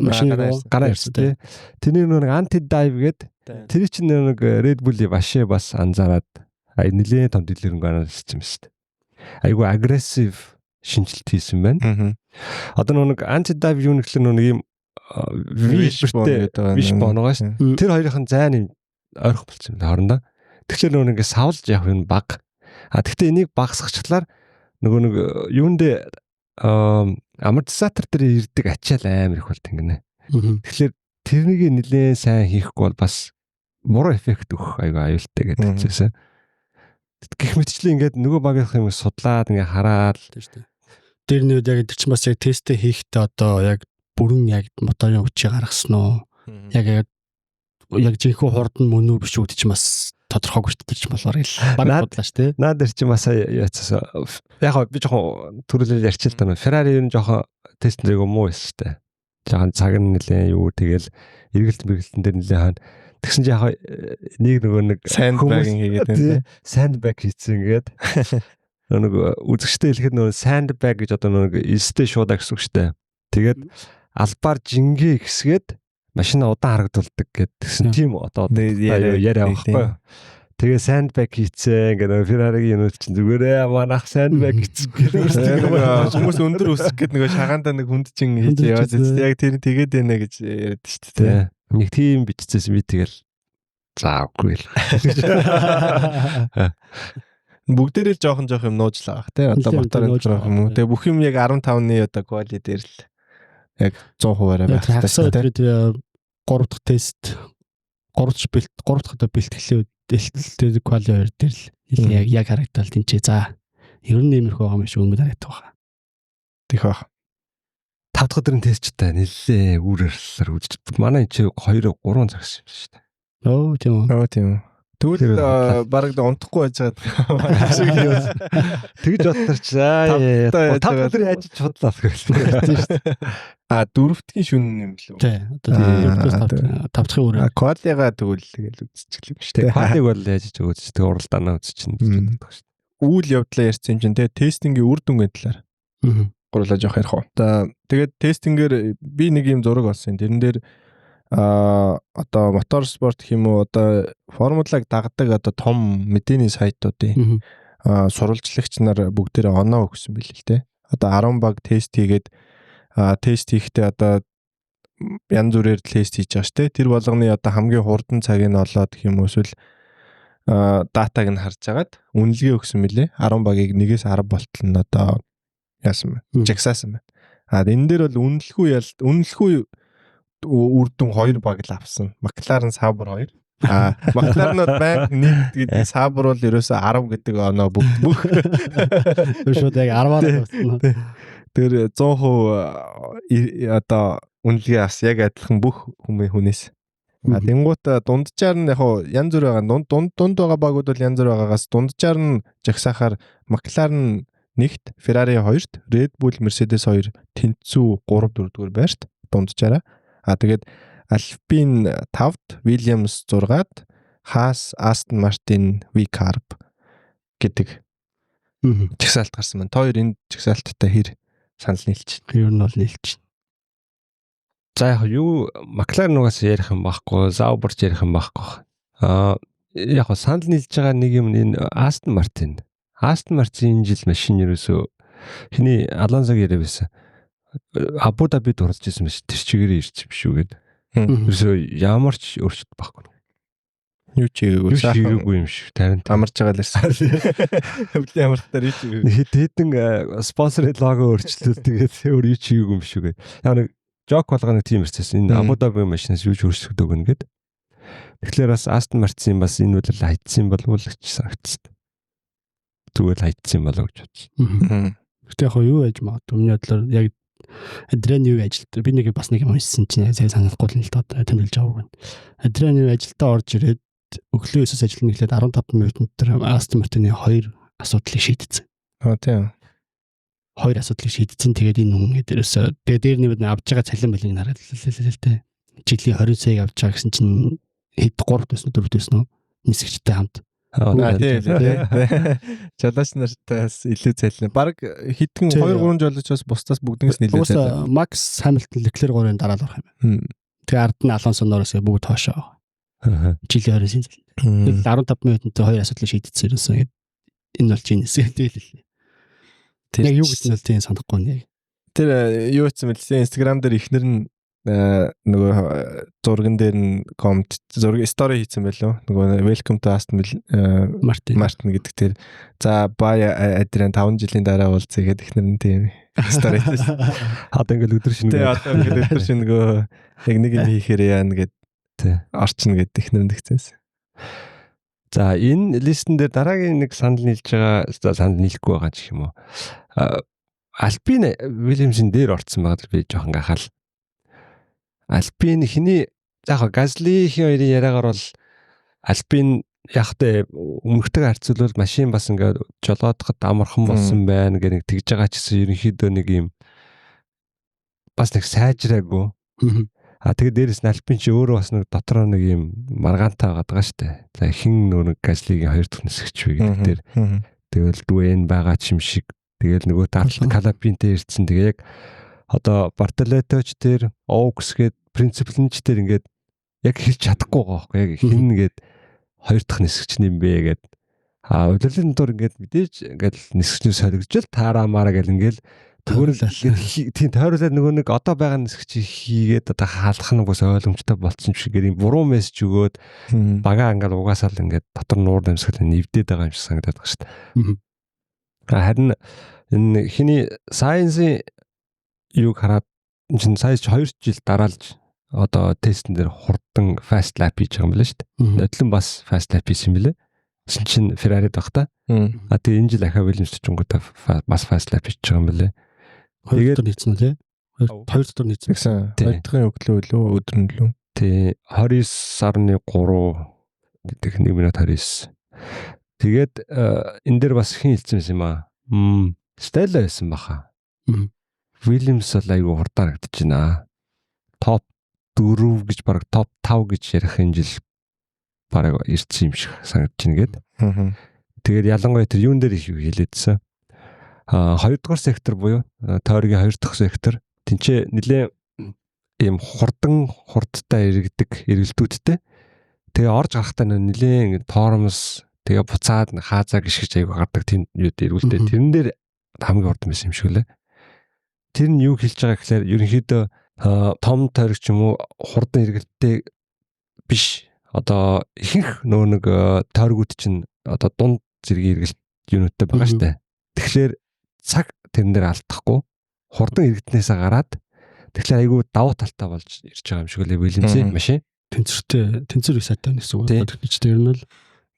S3: гараа ирсэн тий. Тэрний нэг anti dive гээд тэр чинь нэг Red Bull-ийн башээ бас анзаараад ай нэлээд том дэлгэрэнгүй анализ хийсэн юм шүү дээ. Айгүй агрессив шинжилт хийсэн байна. Одоо нэг anti dive юу нэхлээр нэг юм wishbone wishbone байгаа шүү. Тэр хоёрын зайн юм ойрох болсон юм л хоорондоо. Тэгэхээр нөгөө нэг савлж явах юм баг. А тэгтээ энийг багасгачлаар нөгөө нэг юундээ амортизатор дээр ирдэг ачаал амар их болт ингэнэ. Тэгэхээр тэрнийг нэлээд сайн хийхгүй бол бас буруу эффект өгөх айгүй аюултай гэдэг хэлсэн. Гэх мэтчлэн ингээд нөгөө багийнх юм судлаад ингээд хараад
S2: тийм шүү дээ. Тэр нэг яг тэр чинь бас яг тестээ хийхдээ одоо яг бүрэн яг моторын хүчийг гаргасан уу? Яг яг жинхэнэ хурд нь мөн үү биш үү гэдэг чинь бас тодорхойгүй шүү дээ. Тэр чинь болохоор л баг бодлаа шүү дээ.
S3: Наад дээр чинь бас яцсан. Яг би жоохон төрөлөөр ярьчих л та. Ferrari ер нь жоохон тест зэрэг муу байсан шүү дээ. Жоохон цаг нь нэлээ юу тэгэл эргэлт мэргэлтэн дээр нэлээ хойно. Тэгсэн чинь яг нэг нөгөө нэг
S1: sandbag хийгээд байна.
S3: Sandbag хийсэн ингээд. Нэг үзэгчтэй хэлэхэд нөгөө sandbag гэж одоо нөгөө эстэй шуудаа гэсэн үг шүү дээ. Тэгээд албаар жингээ гэсгээд машина удаан харагдуулдаг гэдгсэн тийм одоо яриа байхгүй юу. Тэгээ sandbag хийцэн гэдэг нөгөө Ferrari-гийн юмуд чинь зүгээрээ манайх sandbag хийцэн
S1: гэдэг хүмүүс өндөр өсөх гээд нөгөө шагаандаа нэг хүнд чин хийж яваад яг тэр тэгээд байна гэж яриад шүү дээ.
S3: Нэг тийм биччихсэн би тэгэл за үгүй л.
S1: Бүгдээрээ л жоохон жоох юм нууцлаа бах тий. Одоо моторын жоох юм уу. Тэгээ бүх юм яг 15-ны одоо quali дээр л яг 100%-аараа
S2: байх хэрэгтэй. Тэр 3 дахь тест 3 дахь одоо бэлтгэлээ тэр quali 2 дээр л яг яг харагдал тэнцээ. За ер нь иймэрхүү байгаа юм шиг өнгө харагдах байгаа.
S1: Тэх бах.
S3: 5 дахь өдрийн тестчтэй нэлээ үүрээр үзэж манай энэ чи 2 3 цагсан юм шүү дээ.
S2: Оо тийм үү.
S1: Оо тийм үү. Тэгвэл бараг унтахгүй байж байгаа шиг юм.
S3: Тэгж бодтарч аа 5 дахь өдөр яаж судлаа гэвэл
S1: тийм шүү дээ. А дөрөвдгийн шүн юм лүү.
S2: Тий. Одоо дөрөвдөөс 5 дахь өрөө.
S1: Quali-га тэгвэл тэгэл үзчихлээ шүү дээ.
S3: Quali-г бол яаж ч үзчих тэг уралдаанаа үзчихнэ гэж боддог шүү
S1: дээ. Үйл явдлаа ярьсан юм чинь те тестингийн үр дүнгийн талаар. Гурлаа жоох ярих уу. За тэгээд тестингээр би нэг юм зураг олсон. Тэрэн дээр одоо мотор спорт гэх юм уу одоо формулаг дагдаг одоо том мэдээний сайтуудын сурвалжлагч нар бүгдээрээ оноо өгсөн билээ л те. Одоо 10 баг тест хийгээд тест хийхдээ одоо янз бүрээр тест хийж байгаа шүү те. Тэр болгоны одоо хамгийн хурдан цагийг олоод гэх юм уу эсвэл Датаг нь харж агаад үнэлгээ өгсөн мөлий. 10 багийг 1-ээс 10 болтол нь одоо яасан бэ? Жагсаасан байна. А энэ дээр бол үнэлэхгүй ялт үнэлэхгүй үр дүн 2 баг л авсан. McLaren, Sauber 2. А McLaren бол байнга 1 гэдэг, Sauber бол ерөөсөө 10 гэдэг оноо бүх бүх.
S2: Тэр шууд яг 10-аар болсон.
S1: Тэр 100% одоо үнэлгээ бас яг адилхан бүх хүмүүнээс. А тэнгуут дунджаар нь яг янз бүр байгаа. Дунд дунд дунд байгаа багууд бол янз бүр байгаагаас дунджаар нь жагсаахаар McLaren нэгт, Ferrari хоёрт, Red Bull, Mercedes хоёр тэнцүү 3 4 дугаар байрт дунджаараа. А тэгээд Alpine 5-д, Williams 6-ад, Haas, Aston Martin, VCARB гэдэг жагсаалт гарсан байна. Та хоёр энэ жагсаалттай хэр санал нийлж
S2: байна? Ер нь бол нийлж байна.
S3: За яг юу McLaren угаас ярих юм байхгүй, Sauber ч ярих юм байхгүй. Аа яг санал нийлж байгаа нэг юм энэ Aston Martin. Aston Martin энэ жил машин ерөөсөө хиний Алонсог яриа байсан. Абу Дабид дурлаж ирсэн биш, тэр чигээрээ ирсэн юм шүү гээд. Ерөөсөө ямар ч өөрчлөлт байхгүй.
S1: Юу ч хийгээгүй.
S3: Хийгээгүй юм шиг. Тарин
S1: амарч байгаа л ирсэн. Хөвлийн амралтаар юу ч хийгээгүй.
S3: Хэд хэдэн спонсорын лого өөрчлөлт тэгээд өөр юу ч хийгээгүй юм шүү гээд. Яг нэг жок болгоно тийм ирсэн. Энэ Абу Даби машинаас юу ч өөрчлөгдөг гэнэ гээд. Тэгэхээр бас Aston Martin бас энэ үлрэл хайцсан болов уу гэж санагдсан. Зүгээр л хайцсан болов гэж бодсон.
S2: Гэтэ яг юу яаж магадгүй. Миний бодлоор яг Адриан юу ажилд би нэг бас нэг юм уншсан чинь сайн санахгүй л л доо тэмдэглэж аваагүй. Адриан юу ажилдаа орж ирээд өглөө 9-өөс ажиллана эхлээд 15 минутын дотор Aston Martin-ы 2 асуудлыг шийдсэн.
S1: Аа тийм.
S2: 2 асуудлыг шийдсэн. Тэгээд энэ хүн ингээд ерөөсөө тэгээд дээр нэг авч байгаа цалин балыг хараад л л тэ. Жилийн 20 саяг авч байгаа гэсэн чинь хэд 3 төсөн 4 төсөн үү? Нисгчтэй хамт.
S1: Аа тийм тийм. Жолооч нартаас илүү цалин. Бараг хэдхэн 2 3 жолооч бас бусдаас бүгднээс нь илүү
S2: цалин. Макс Хамилтон, Леклер 3-ын дараа л орох юм байна. Тэгээ ард нь Алонсо Норрис бүгд хоошоо. Жилийн 20 сая цалин. Тэгэл 15 минутанд хоёр асуудлыг шийдсэн ерөөсөө. Энэ бол genius гэдэг л. Яг юу гэсэн нь бол тийм санахгүй нэ.
S1: Тэр юу гэсэн мэлсэн Instagram дээр ихнэр нь нөгөө зурган дээр нь коммент зураг стори хийсэн байлоо. Нөгөө welcome to Aston Martin гэдэг тэр за bye Adrian 5 жилийн дараа уулзъя гэдэг ихнэр нь тийм стори хийсэн.
S3: Одоо ингээл өдөр шинэ.
S1: Тэгээ одоо ингээл өдөр шинэ яг нэг юм хийхээр яана гэд орчин гэд ихнэр нь тэгсэн.
S3: За энэ листэн дээр дараагийн нэг санал нийлж байгаа, санал нийлэхгүй байгаа ч юм уу. Alpine Williams-ийн дээр орцсон байгаа би жоохон гахаал. Alpine хиний яг Gasly хин хоёрын яриагаар бол Alpine яг тэ өмнөхтэйг харьцуулбал машин бас ингээд жолоодоход амархан болсон байна гэх нэг тэгж байгаа ч гэсэн ерөнхийдөө нэг юм бас нэг сайжраагүй. А тэгээ дээрэс нь Alpine чи өөрөө бас нэг дотроо нэг юм маргаантай байгаад байгаа шүү дээ. За хин нөө нэг Gasly-гийн хоёр дахь нисгч вэ гэдэг дээр. Тэгэл Дуэн байгаа ч юм шиг. Тэгэл нөгөө талд Калапинтэй ирсэн. Тэгээ яг одоо Бартолето ч тэр Оукс гээд принципл нь ч тэр ингээд яг хэлж чадахгүй байгаа байхгүй яг хин ингээд хоёр дахь нисгч юм бэ гэд. А удирлын дур ингээд мэдээж ингээд нисгчнээ солигдож л таараа маараа гэл ингээд тэгвэл тийм тойруулаад нөгөө нэг одоо байгаа нисгч хийгээд одоо хаалх нь угсаа ойлгомжтой болцсон ч шиг юм буруу мессеж өгөөд багаа ингээд угаасаа л ингээд дотор нуур дамсгал нэвдээд байгаа юм шиг санагдаад байгаа шүү дээ. Харин энэ хиний сайенсийн юг хараад энэ чинь сая 2 жил дараалж одоо тестэн дээр хурдан fast lap хийж байгаа юм байна шүү дээ. Нодлон бас fast lap хийсэн юм билээ. Тэсэн чинь Ferrari-д баг та. А тэгээ энэ жил ахаа Williams очингуудаа бас fast lap хийж байгаа юм билээ.
S2: Тэгээд нийцсэн үү те? Хоёр дотор нийцсэн.
S1: Тэгсэн. Хоёр дахь өглөө лөө өдөр нь лөө.
S3: Тий 29.3 гэдэг 1 минут 29. Тэгээд энэ дээр бас хэн хэлсэн байсан юм аа? Stella байсан баха. Williams бол айгүй хурдан харагдаж байна. Топ 4 гэж баг топ 5 гэж ярих энэ жил бараг ирсэн юм шиг санагдаж байна гээд. Тэгээд ялангуяа тэр юун дээр их хэлээдсэн. А хоёрдугаар сектор буюу тойргийн хоёр дахь сектор тэнцээ нэлээ ийм хурдан хурдтай эргэдэг эргэлтүүдтэй. Тэгээ орж гарахтаа нэлээ тормоз тэгээ буцаад хаазаа гიშгэж айгүй гардаг тийм юу эргүүлтэй. Тэрэн дээр хамгийн хурдан байсан юм шиг лээ. Тэр нь юу хэлж байгаа гэхээр ерөнхийдөө том тойрог ч юм уу хурдан эргэлттэй биш. Одоо ихэнх нөгөө нэг тойргууд чинь одоо дунд зэргийн эргэлт юунуудтай байгаа шүү дээ. Тэгэхээр цаг тэрэн дээр алдахгүй хурдан эргэтнээсээ гараад тэгэхээр айгүй давуу талтай болж ирж байгаа юм шиг лээ Williams-ийн машин.
S2: Тэнцвэртэй, тэнцвэр их сайтай гэсэн үг. Техникчтэй ер нь л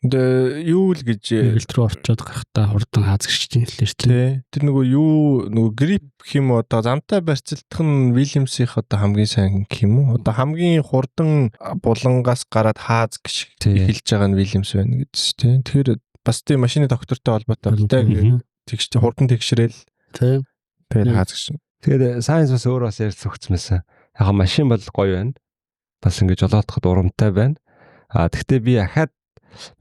S1: юу л гэж
S2: эргэлт рүү орчоод гарахтаа хурдан хаазгч чинь хэллээ шүү
S1: дээ. Тэр нөгөө юу нөгөө grip гэх юм уу, одоо замтай барьцалдах нь Williams-ийн одоо хамгийн сайн гэх юм уу? Одоо хамгийн хурдан булангаас гараад хааз гэж эхэлж байгаа нь Williams байна гэж тий. Тэгэхээр бас тийм машины доктортой холбоотой тий. Тэгш хурдан тэгшрээл
S2: тий.
S1: Тэгээд хааз гэж.
S3: Тэгээд Sainz бас өөр бас ярьж өгсөн байсан. Яг машин бол гоё байна. Бас ингэж жолоодоход урамтай байна. А тэгтээ би ахаад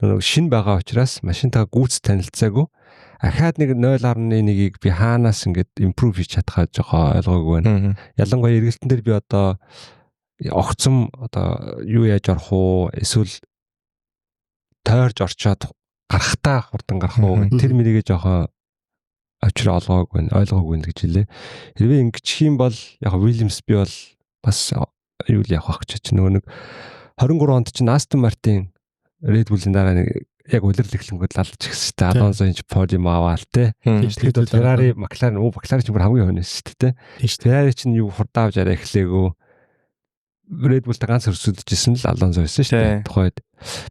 S3: нөгөө шин байгаа учраас машинтайгаа гүйц танилцаагүй. Ахаад нэг 0.1-ийг би хаанаас ингээд improve хийж чадхаа жоохон ойлгоогүй байна. Ялангуяа эргэлтэн дээр би одоо огцом одоо юу яаж орох уу? Эсвэл тойрж орчоод гарахтаа хурдан гарах уу? Тэр мэрийгээ жоохон очир олгоогүй байна, ойлгоогүй байна гэж хэлээ. Хэрвээ ингэчих юм бол яг Williams би бол бас юу л явах гэж чинь нөгөө нэг 23 онд чинь Aston Martin Red Bull-ийн дараа нэг яг улирал эхлэнгүүд лалж ирсэн шүү дээ. Alonso энэ подиум аваал те. Тэгээд бол Ferrari, McLaren, McLaren ч бүр хамгийн хойно шүү дээ. Ferrari чинь юу хурдан авч арай эхлээгүү. Red Bull-тай ганц өрсөлдөж исэн л Alonso байсан шүү дээ. Тухайд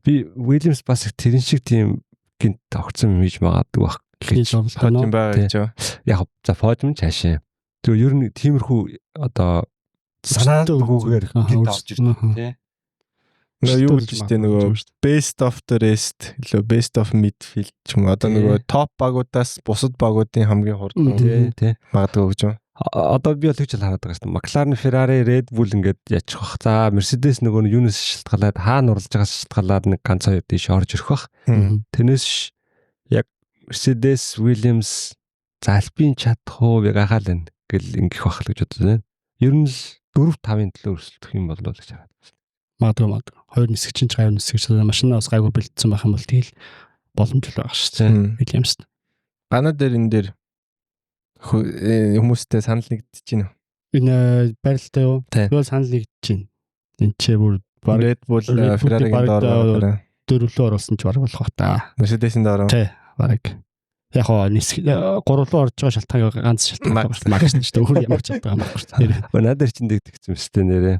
S3: би Williams бас их тэрэн шиг тийм гинт огцом юм хийж магадгүй байх
S2: гэж
S1: подиум байгаа гэж.
S3: Яг за подиум цаашаа. Тэгээ ер нь тиймэрхүү одоо санаандгүйгээр гинт орж ирдэг тий.
S1: Нөгөө юу гэж штэ нөгөө best of the rest илүү best of midfield ч юм уу. Одоо нөгөө топ багуудаас бусад багуудын хамгийн хурдан
S3: тий.
S1: Магадгүй гэж юм.
S3: Одоо би бол тэгж л хараад байгаа шүү дээ. McLaren, Ferrari, Red Bull ингээд яачих бах. За Mercedes нөгөө нь юунаас шалтгаалаад хаана уралж байгаас шалтгаалаад нэг ганц хоёр тийш орж ирэх бах. Тэрнээс яг Mercedes, Williams, за Alpine чадах уу би гайхаал байна гэл ингэх бах л гэж бодож байна. Ер нь л 4 5-ын төлөө өрсөлдөх юм болов уу гэж хараад.
S2: Магадгүй. Хоёр нисгч чинь гайв нисгч машинаа бас гайгүй бэлдсэн байх юм бол тэгэл боломж л байгаа шүү дээ. Williams.
S1: Гана дээр энэ дээр хүмүүстэй санал нэгдэж байна уу?
S2: Энэ байралтай юу? Би бол санал нэгдэж байна. Энд чи бүр
S1: Red Bull, Ferrari-гийн доор
S2: дөрвлөө оруулсан ч бараг болох бах та.
S1: Mercedes-ийн доор.
S2: Тий, бараг. Яг гоо нисг гурлуу орж байгаа шалтгаан ганц шалтгаан байна. Max нь шүү дээ. Өөр ямар ч шалтгаан байхгүй шүү дээ.
S3: Надад чинь дэгдэгцэн өстэй нэрээ.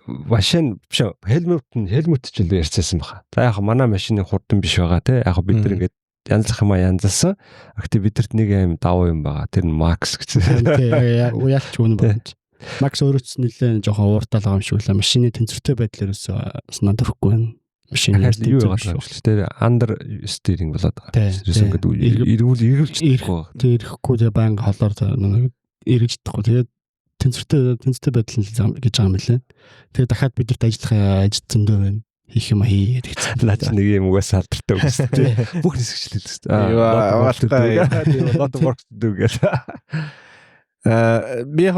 S3: Машин биш Хельмут ч л ярьцсан баха. За яг манай машины хурдан биш байгаа те. Яг бид нар ингээд янзлах юм а янзалсан. Гэхдээ бидэрт нэг юм давуу юм байгаа. Тэр нь Макс гэсэн.
S2: Тий, яалч үнэн байна. Макс өөрөө ч нэлээд жоохон ууртал байгаа юм шиг үлээ. Машины тэнцвэртэй байдал ерөөсөө санаа төрөхгүй байна. Машины
S3: юу байгаа юм шиг тэр under steering болоод байгаа. Ерөөсөө ингээд эргүүл эргэлж чадахгүй.
S2: Тий, ирэхгүй тэгээ байнга холоор нэг эргэж чадахгүй. Тэгээд тэнцвэртэй байдал нь гэж байгаа юм билээ. Тэгээд дахиад бидэрт ажиллах ажил зөндөө байна. Хийх юм хий гэдэг.
S3: Наач нэг юм угаасаа алдартай үгс тий. Бүх нисгчлээ л дээ. Lot of work to do гэх.
S1: Би яг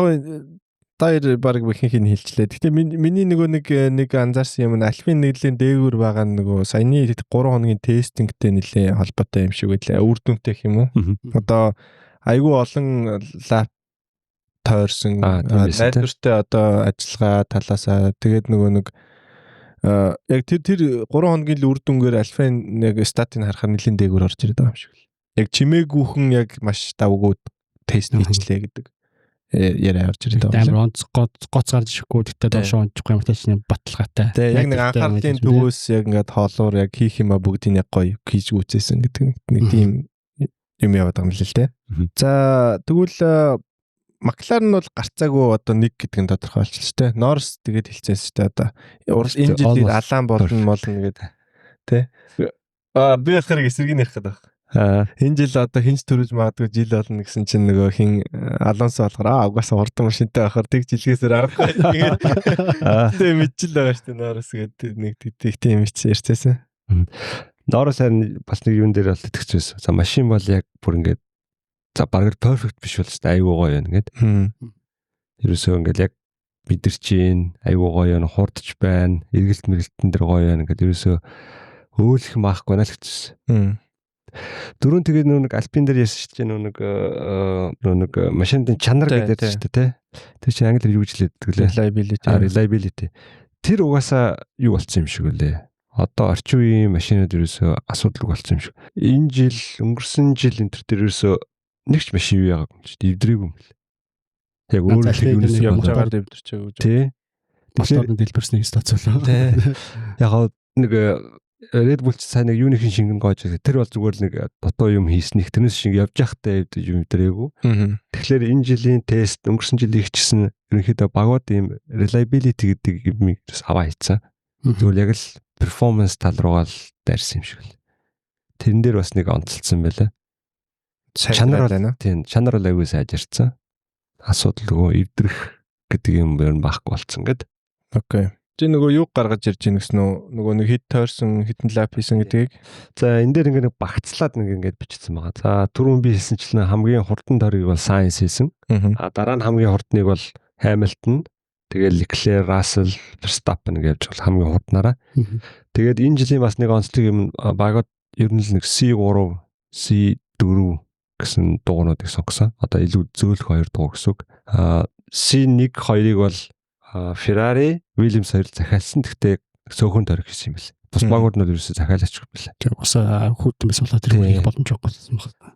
S1: таар баг ихэнх нь хэлчлээ. Гэхдээ миний нөгөө нэг анзаарсан юм нь Альфин нэглийн дээгүүр байгаа нөгөө саяны 3 хоногийн тестингтэй нэлээ холбоотой юм шиг байлаа. Үр дүнтэй гэх юм уу? Одоо айгүй олон лап тойрсон найдвартай одоо ажиллагаа талаасаа тэгээд нөгөө нэг яг тэр 3 хоногийн л үр дүнгээр Альфа нэг статыг харахаар нэлийн дээгүүр орж ирээд байгаа юм шиг л. Яг чимээгүйхэн яг маш давгүй тест хийчлээ гэдэг яриа орж ирээд байгаа.
S2: Амар онц гоц гарч ирэхгүй гэхдээ доошоо онцгүй ямар ч юм баталгаатай.
S1: Тэгээ яг нэг анхаарлын төвөөс яг ингээд хоолоор яг хийх юм а бүгдийг яг гоё хийж гүйцээсэн гэдэг нэг тийм юм яваад байгаа юм л л те. За тэгвэл Макларен бол гарцаагүй одоо нэг гэдэг нь тодорхой болчихлоо шүү дээ. Норс тэгээд хэлцээс шүү дээ одоо. Энэ жилийн алаан болно гэдэг тий. Би болохоор эсрэг нь ярих гэдэг байна. Энэ жил одоо хинч төрөж магадгүй жил болно гэсэн чинь нөгөө хин Алонсо болохоор угаасаа хурдан машинтай байхаар тэг жилгээсээр аргагүй тэгээд тэг мэдчил байгаа шүү дээ Норс гэдэг нэг тийм ярьцээсэн.
S3: Норс харин бас нэг юун дээр бол итгэж байсан. За машин бол яг бүр ингээд за бараг perfect биш бол хэвээр айгүй гоё байна гэд. Ерөөсөө ингээд яг мэдэрч гин айгүй гоё байна, хурдч байна, эргэлт мэргэлтэн дээр гоё байна гэд ерөөсөө өөлөх маахгүй байна л гэсэн. Дөрөв тэгээд нөө нэг Альпин дээр ярьсан шүү дээ нөө нэг машины чанар гэдэг ярьсан шүү дээ тий. Тэр чинь англиар юу гэж хэлдэг лээ?
S1: Reliability.
S3: Reliability. Тэр угаасаа юу болсон юм шиг үлээ. Одоо орчин үеийн машинууд ерөөсөө асуудалгүй болсон юм шиг. Энэ жил, өнгөрсөн жил энэ төр ерөөсөө нэг ч машин юу яагаад юм чи эвдрээгүй юм бэл. Яг өөр
S2: залхуу
S3: юунаас
S2: нэг
S1: Явж
S3: болоод.
S1: байгаа дэвдэрч байгаа.
S3: Тий.
S2: Моторны дэлбэрснийг стацуулаа.
S3: Тий. Яг гоо нэг Red Bull ч сайн нэг юуныхын шингэн гоож ирсэн. Тэр бол зүгээр л нэг дутуу юм хийснийх тэрнээс шинг явж явахтай эвдэж юм эвдрээгүй. Тэгэхээр энэ жилийн тест өнгөрсөн жилийн ихчсэн ерөнхийдөө багууд ийм reliability гэдэг юмыг бас аваа хийцэн. Зүгээр яг л performance тал руугаа л дайрсан юм шиг л. Тэрэн дээр бас нэг онцлцсан байлаа.
S1: Чанар
S3: бол
S1: байна.
S3: Тийм, чанар бол аягүй сайжирсан. Асуудалгүй эвдрэх гэдэг юм ер нь байхгүй болсон гэд.
S1: Окей. Чи нөгөө юу гаргаж ирж ийн гэсэн үү? Нөгөө нэг хэд тойрсон, хэдэн лап хийсэн гэдгийг.
S3: За энэ дээр ингээ нэг багцлаад нэг ингээд бичсэн байгаа. За түрүүн би хэлсэнчлэн хамгийн хурдан тойргийг бол Sainz хийсэн. А дараа нь хамгийн хурдныг бол Hamilton, тэгээ Leclerc, Russell, Verstappen гэж явж бол хамгийн хурднараа. Тэгээд энэ жилийн бас нэг онцлог юм багууд ер нь л нэг C3, C4 гэсэн дугуйнуудыг сонгосон. Одоо илүү зөөлөх хоёр дугуй гэсэн үг. А C1 хоёрыг бол Ferrari, Williams хоёр захиалсан. Гэхдээ цөөхөн тойрог хийсэн юм байна. Бус багууд нь ерөөсөө захиалаач байлаа.
S2: Тэр уусаа хүүтэн байсан болоо тэр хийх боломж байхгүй болсон байна.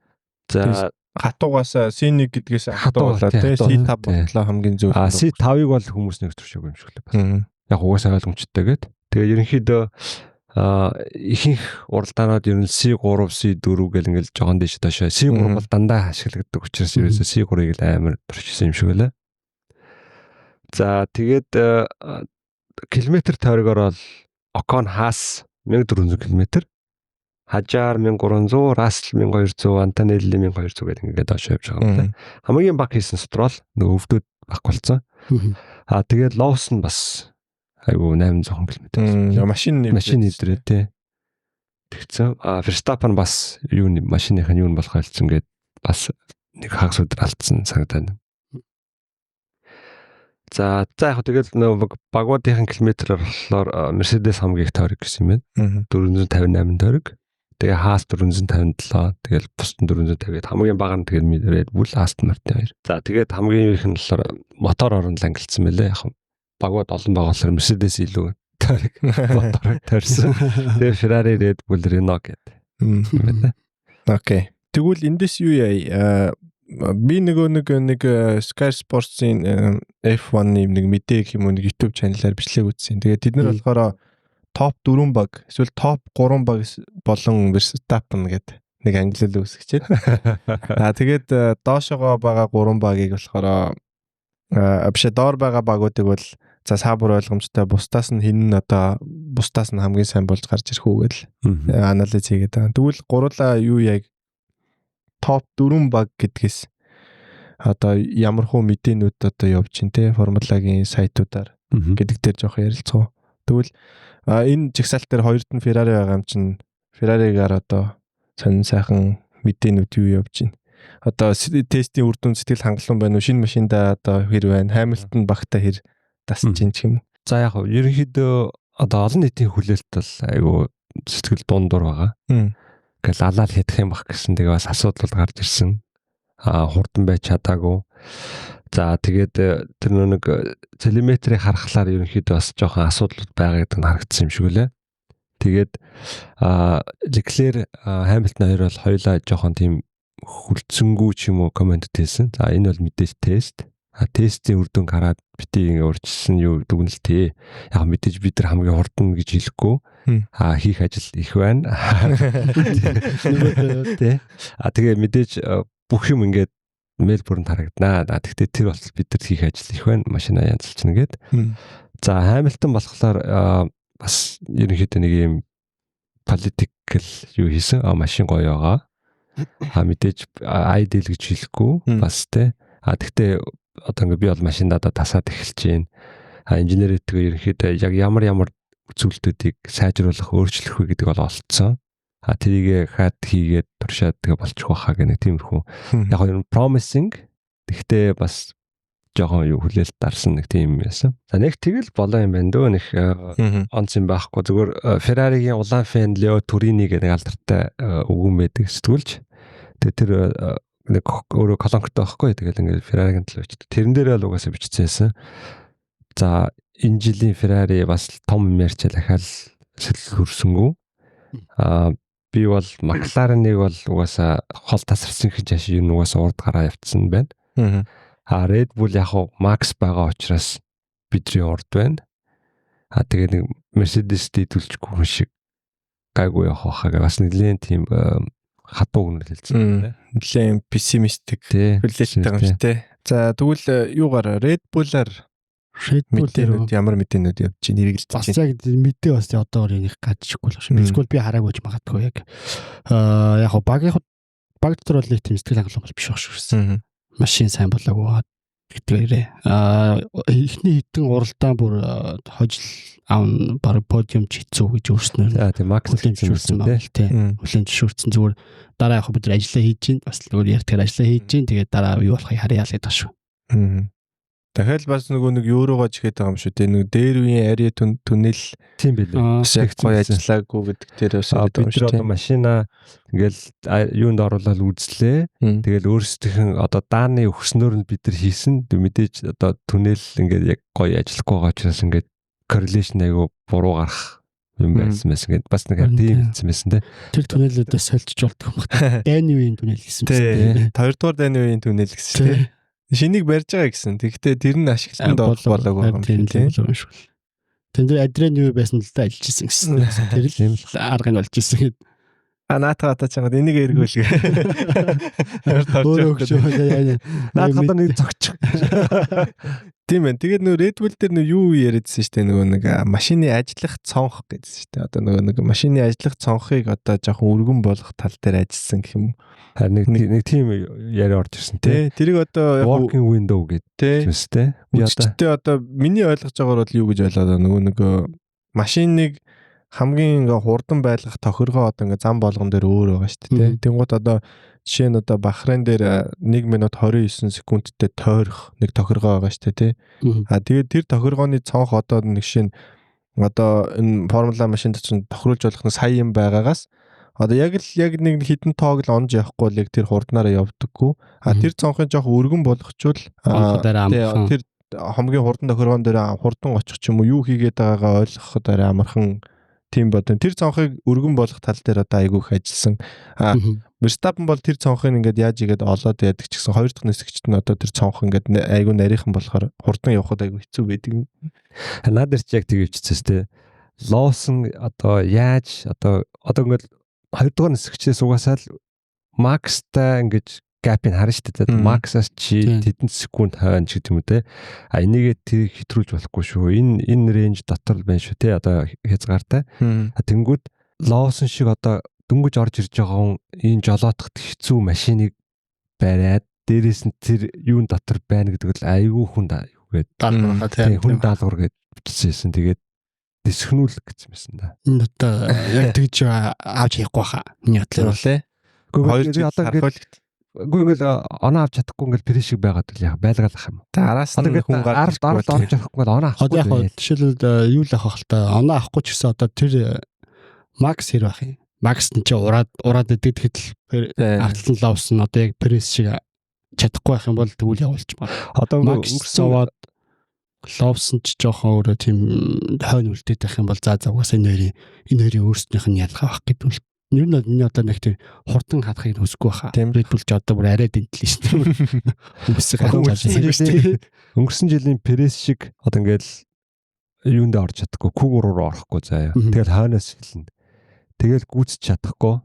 S3: За
S1: хатуугаас C1 гэдгээс хатуу болоо
S3: тий,
S1: тий C5 болтлоо хамгийн зөв.
S3: А C5-ыг бол хүмүүс нэг төршөөгүй юм шиг лээ бас. Яг угаасаа ойлгомжтой гээд. Тэгээ ерөнхийдөө ихэнх уралдаанууд ер нь C3, C4 гэл ингээл жоохон дээш доошоо. C3 бол дандаа ашиглагддаг учраас ерөөсөө C3-ыг л амар туршсан юм шиг байлаа. За тэгээд километр тойрогоор бол Окон Хаас 1400 км, Хажар 1300, Рассел 1200, Антонелли 1200 гэдэг ингээд доош явж байгаа юм байна. Хамгийн бага хийсэн Строл нөгөө өвдөд байхгүй болсон. Аа тэгээд Лоусон бас айгу 800 км.
S1: Машин
S3: машин нэвтрээ тий. Тэгсэн. Аа Verstappen бас юу машиных нь юу нь болох байлцсан гээд бас нэг хагас өдөр алдсан санагдаад. За за яг тэгэл нөгөө багуудын километрээр болохоор Mercedes хамгийн их тойрог гэсэн юм байна. 458 тойрог. Тэгээ Haas 457, тэгэл бусд нь 450 гээд хамгийн бага нь тэгэл Red Bull, Aston Martin хоёр. За тэгээд хамгийн их нь болохоор мотор оронд лангилцсан байлээ. Яг багууд олон байгаа болохоор Mercedes илүү тойрог мотор тойрсон. Тэгээ Ferrari, Red Bull, Renault гэдэг.
S1: Юм байна. Окей. Тэгвэл эндээс юу яа? Би нөгөө нэг Sky Sports-ийн F1-ийн нэг мэдээ гэх юм уу нэг YouTube channel-аар бичлэг үзсэн. Тэгээд тэд нар болохоор топ 4 баг эсвэл топ 3 баг болон Verstappen гэдэг нэг ангилал үүсгэж байна. Аа тэгээд доошогоо байгаа 3 багийг болохоор биш доор байгаа багуудыг бол за саабар ойлгомжтой бусдаас нь хин нь одоо бусдаас нь хамгийн сайн болж гарч ирэх үү гэдэл анализ хийгээд байгаа. Тэгвэл гурлаа юу яг топ 4 баг гэдгээс одоо ямар хуу мэдээнүүд одоо явж чинь те формулагийн сайтуудаар гэдэг дээр жоох ярилцгаа. Тэгвэл энэ жагсаалт дээр хоёрд нь Ferrari байгаа юм чинь Ferrari-гаар одоо сонин сайхан мэдээнүүд юу явж чинь. Одоо тестийн үр дүн сэтгэл хангалуун байна уу? Шинэ машиндаа одоо хэр байна? Hamilton багтаа хэр дасж чинь ч юм уу?
S3: За яг ерөнхийдөө одоо олон нийтийн хүлээлт бол айгүй сэтгэл дундуур байгаа. Ингээл алаал хядах юм бах гэсэн тэгээ бас асуудал гарч ирсэн. Аа хурдан байж чадаагүй. За тэгээд тэр нэг телеметрийг харахлаар ерөнхийдөө бас жоохон асуудлууд байгаа гэдэг нь харагдсан юм шиг үлээ. Тэгээд Leclerc, Hamilton хоёр бол хоёулаа жоохон тийм хүлцэнгүү ч юм уу коммент хийсэн. За энэ бол мэдээж тест. А тестийн үр дүнг хараад бити ингээ урьдчилсан юу дүгнэлт. Яг мэдээж бид нар хамгийн хурдан гэж хэлэхгүй. А хийх ажил их байна. Тэ. А тэгээ мэдээж бүх юм ингээд Мельбурнд харагданаа. Тэгтээ тэр болтол бид нар хийх ажил их байна. Машина янзалчна гээд. За Хамилтон болохоор бас ерөнхийдөө нэг юм политикл юу хийсэн. А машин гоё байгаа. А мэдээж ideal гэж хэлэхгүй бас тэ. А тэгтээ одоо ингээ би бол машиндаа тасаад эхэлж байна. А инженерэтгээ ерөнхийдөө яг ямар үзүүлэлтүүдийг сайжруулах, өөрчлөх вэ гэдэг бол олцсон. А тэрийг хаад хийгээд туршаад тэгээ болчих واخа гэх нэг тиймэрхүү. Яг нь promising. Тэгтээ бас жоохон юу хүлээлт дарсан нэг тийм юм байсан. За нэг тэгэл болоо юм байна дөө нэг онц юм байхгүй. Зүгээр Ferrari-гийн улаан фэн Leo Turini гэдэг нэг алдартай үгэн байдаг сэтгүүлч. Тэгээ тэр нэг өөрөө колонктой байхгүй. Тэгэл ингээд Ferrari-гийн төлөө бичдэг. Тэрэн дээр л угаасаа бичсэн байсан. За Энэ жилийн Ferrari бас том юм ярьчаа дахиад сэтэл хөрсөнгүү. Би бол McLaren-ыг бол угаасаа хол тасарсан гэж яш юм угаасаа урд гараа явцсан байна. А Red Bull яг хуу Max байгаа учраас бидний урд байна. А тэгээ нэг Mercedes дийдүүлчихгүй хүн шиг гайгүй явах байхаа бас нэгэн тийм хатуу өгнөл хэлсэн байна.
S1: Нэлээд пессимистик хүлээлттэй юм шүү дээ. За тэгвэл юугаар Red Bull-аар
S2: Red Bull
S1: мэдээнүүд ямар мэдээнүүд явж чинь хэрэгэлдэж
S2: бас яг мэдээ бас одоогор энийг гадчихгүй л шүү. Эсвэл би хараагүй ч магадгүй яг. Яг багийн баг дотор бол нэг тийм сэтгэл хангалуун бол биш баг шүү. Машин сайн болоогүй гэдгээрээ. Эхний хэдэн уралдаан бүр хожил аав баг подиум ч хэцүү гэж өөрснөр.
S3: За тийм Max
S2: хүлээн зөвшөөрсөн байна тий. Хүлээн зөвшөөрсөн зүгээр дараа яг бид нар ажиллаа хийж чинь бас л өөр ярьдгаар ажиллаа хийж чинь тэгээд дараа юу болохыг харъя л гэдэг шүү.
S1: Дахиад бас нөгөө нэг еврогоо чихээд байгаа юм шүү дээ. Нэг дээр үеийн ари түнэл
S3: тийм билээ.
S1: Бас яг гоё ажиллаагүй гэдэг дээр бас
S3: яриад байгаа юм шүү дээ. Бид одоо машина ингээл юунд оруулаад үзлээ. Тэгэл өөрсдийнх нь одоо дааны өгснөөр нь бид нар хийсэн. Мэдээж одоо түнэл ингээд яг гоё ажиллахгүй байгаа учраас ингээд correlation айгу буруу гарах юм байсан байсан гээд бас нэг тийм хэлсэн байсан те.
S2: Тэр түнэлүүдээс сольж болдго юм байна. Дайны үеийн түнэл гэсэн
S1: юм байна. Хоёрдугаар дайны үеийн түнэл гэсэн тийм. Шинийг барьж байгаа гэсэн. Тэгэхдээ тэр нь ашиглалтанд орох болоогүй юм тийм
S2: шүү. Тэн дээр адрен юу байсан л да ажиллаж исэн гэсэн. Тэр л арга нь болж исэн гэд.
S1: А наатаа та чамд энийг эргүүлгээ.
S3: Наатаа одоо нэг зогчих.
S1: Тийм байна. Тэгээд нөө Red Bull дээр нөө юу яриадсэн шүү дээ. Нөгөө нэг машины ажиллах цонх гэдсэн шүү дээ. Одоо нөгөө нэг машины ажиллах цонхыг одоо жоохон өргөн болгох тал дээр ажилласан гэх юм уу.
S3: Харин нэг тийм яриа орж ирсэн тий.
S1: Тэрийг одоо
S3: working window гэдэг юм шүү дээ.
S1: Би одоо миний ойлгож байгаагаар бол юу гэж ойлгоод байгаа нөгөө нэг машиныг хамгийн ингээ хурдан байлгах тохиргоо одоо ингээ зам болгон дээр өөр байгаа шүү дээ. Тэнгуут одоо жишээ нь одоо Бахрейн дээр 1 минут 29 секундтэй тойрох нэг тохиргоо байгаа шүү дээ, тий. А тэгээд тэр тохиргооны цонх одоо нэг шинэ одоо энэ формула машинд чинь тохируулж болох нэг сая юм байгаагаас одоо яг л яг нэг хідэн тоог л онж явахгүй л яг тэр хурднаараа явдаггүй. А тэр цонхыг жоох өргөн болгочвол тэр хамгийн хурдан тохиргоон дээр хурдан очих ч юм уу юу хийгээд байгаагаа ойлгоход арай амархан тийм бодон. Тэр цонхыг өргөн болгох тал дээр одоо айгүй их ажилласан. А Verstappen бол тэр цонхыг ингээд яаж игээд олоод яадаг ч гэсэн хоёр дахь нисгчт нь одоо тэр цонх ингээд айгүй нарийнхан болохоор хурдан явхад айгүй хэцүү байдаг.
S3: Наад дээр чи яг тэг өвчсөн те. Лоусон одоо яаж одоо ингээд хоёр дахь нисгчээс угаасаа л Макстай ингээд gap-ыг харна шүү дээ. Максаас чи тэдэн секунд хойно ч гэдэг юм уу те. А энийгээ тэр хэтрүүлж болохгүй шүү. Энэ рейнж дотор л байна шүү те. Одоо хязгаартай. А тэнгүүд Лоусон шиг одоо дөнгөж орж ирж байгаа хүн энэ жолоодоход хэцүү машиныг бариад дээрээс нь тэр юун дотор байна гэдэг бол айгүй хүн юугээд
S2: даалгавар
S3: тийм хүн даалгавар гэж бичсэн. Тэгээд дисхнүүл гэсэн байсан да.
S2: Энэ одоо яг тэгж авч хийхгүй хаа. Миний бодлоор
S1: лээ.
S3: Хоёр жил одоо ингээд Үгүй ингээл оноо авч чадахгүй ингээл пре шиг байгаад л яг байлгаалах юм.
S1: Тэ араас нь хүн
S3: гарч орж чадахгүй ингээл оноо
S2: авахгүй. Одоо яг жишээлбэл юу л авах хэл та оноо авахгүй ч гэсэн одоо тэр Макс хэр байх юм. Макс нь чи ураад идэг тэгэхэд л артлан лавсан одоо яг пресс шиг чадахгүй байх юм бол тэгвэл явуулж байна.
S3: Одоо
S2: Макс суваад ловсон ч жоохон өөрөө тийм хойно үлдээд байх юм бол за угаасаа энэ хоёрын өөрсдийнх нь ялгаа байх гэдэг үл. Ер нь миний одоо нэг тийм хурдан хадахыг хүсэхгүй байхаа. Red Bull ч одоо бүр арай дэнтлээ шүү дээ. Хүмүүсийг харж байгаа шүү дээ.
S3: Өнгөрсөн жилийн Перес шиг одоо ингээл юунд орж чадахгүй, Q3 руу орохгүй заяа. Тэгэл хойноос эхэлнэ. Тэгэл гүйцэж чадахгүй.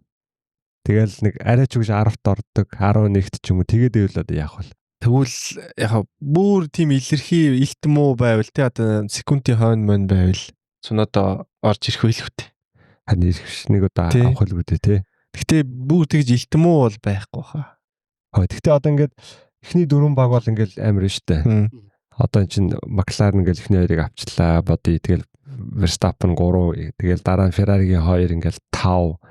S3: Тэгэл нэг арай ч үгш 10-т ордог, 11-т ч юм уу. Тэгээд ивэл одоо яах вэ?
S1: Тэгвэл яг бүр тийм илэрхий илт муу байвал те одоо секундын хойно мөн байвал цунодоо орж ирэх байлгүй те.
S3: Харин ирэх нэг удаа авах л үү те.
S1: Гэхдээ бүр тэгж илт муу бол байхгүй хаа.
S3: Гэхдээ одоо ингээд эхний дөрвөн баг бол ингээд амар нь штэ. Одоо эн чинь McLaren ингээд эхний хоёрыг авчлаа. Боди тэгэл Verstappen 3 тэгэл дараа нь Ferrari-гийн 2 ингээд 5.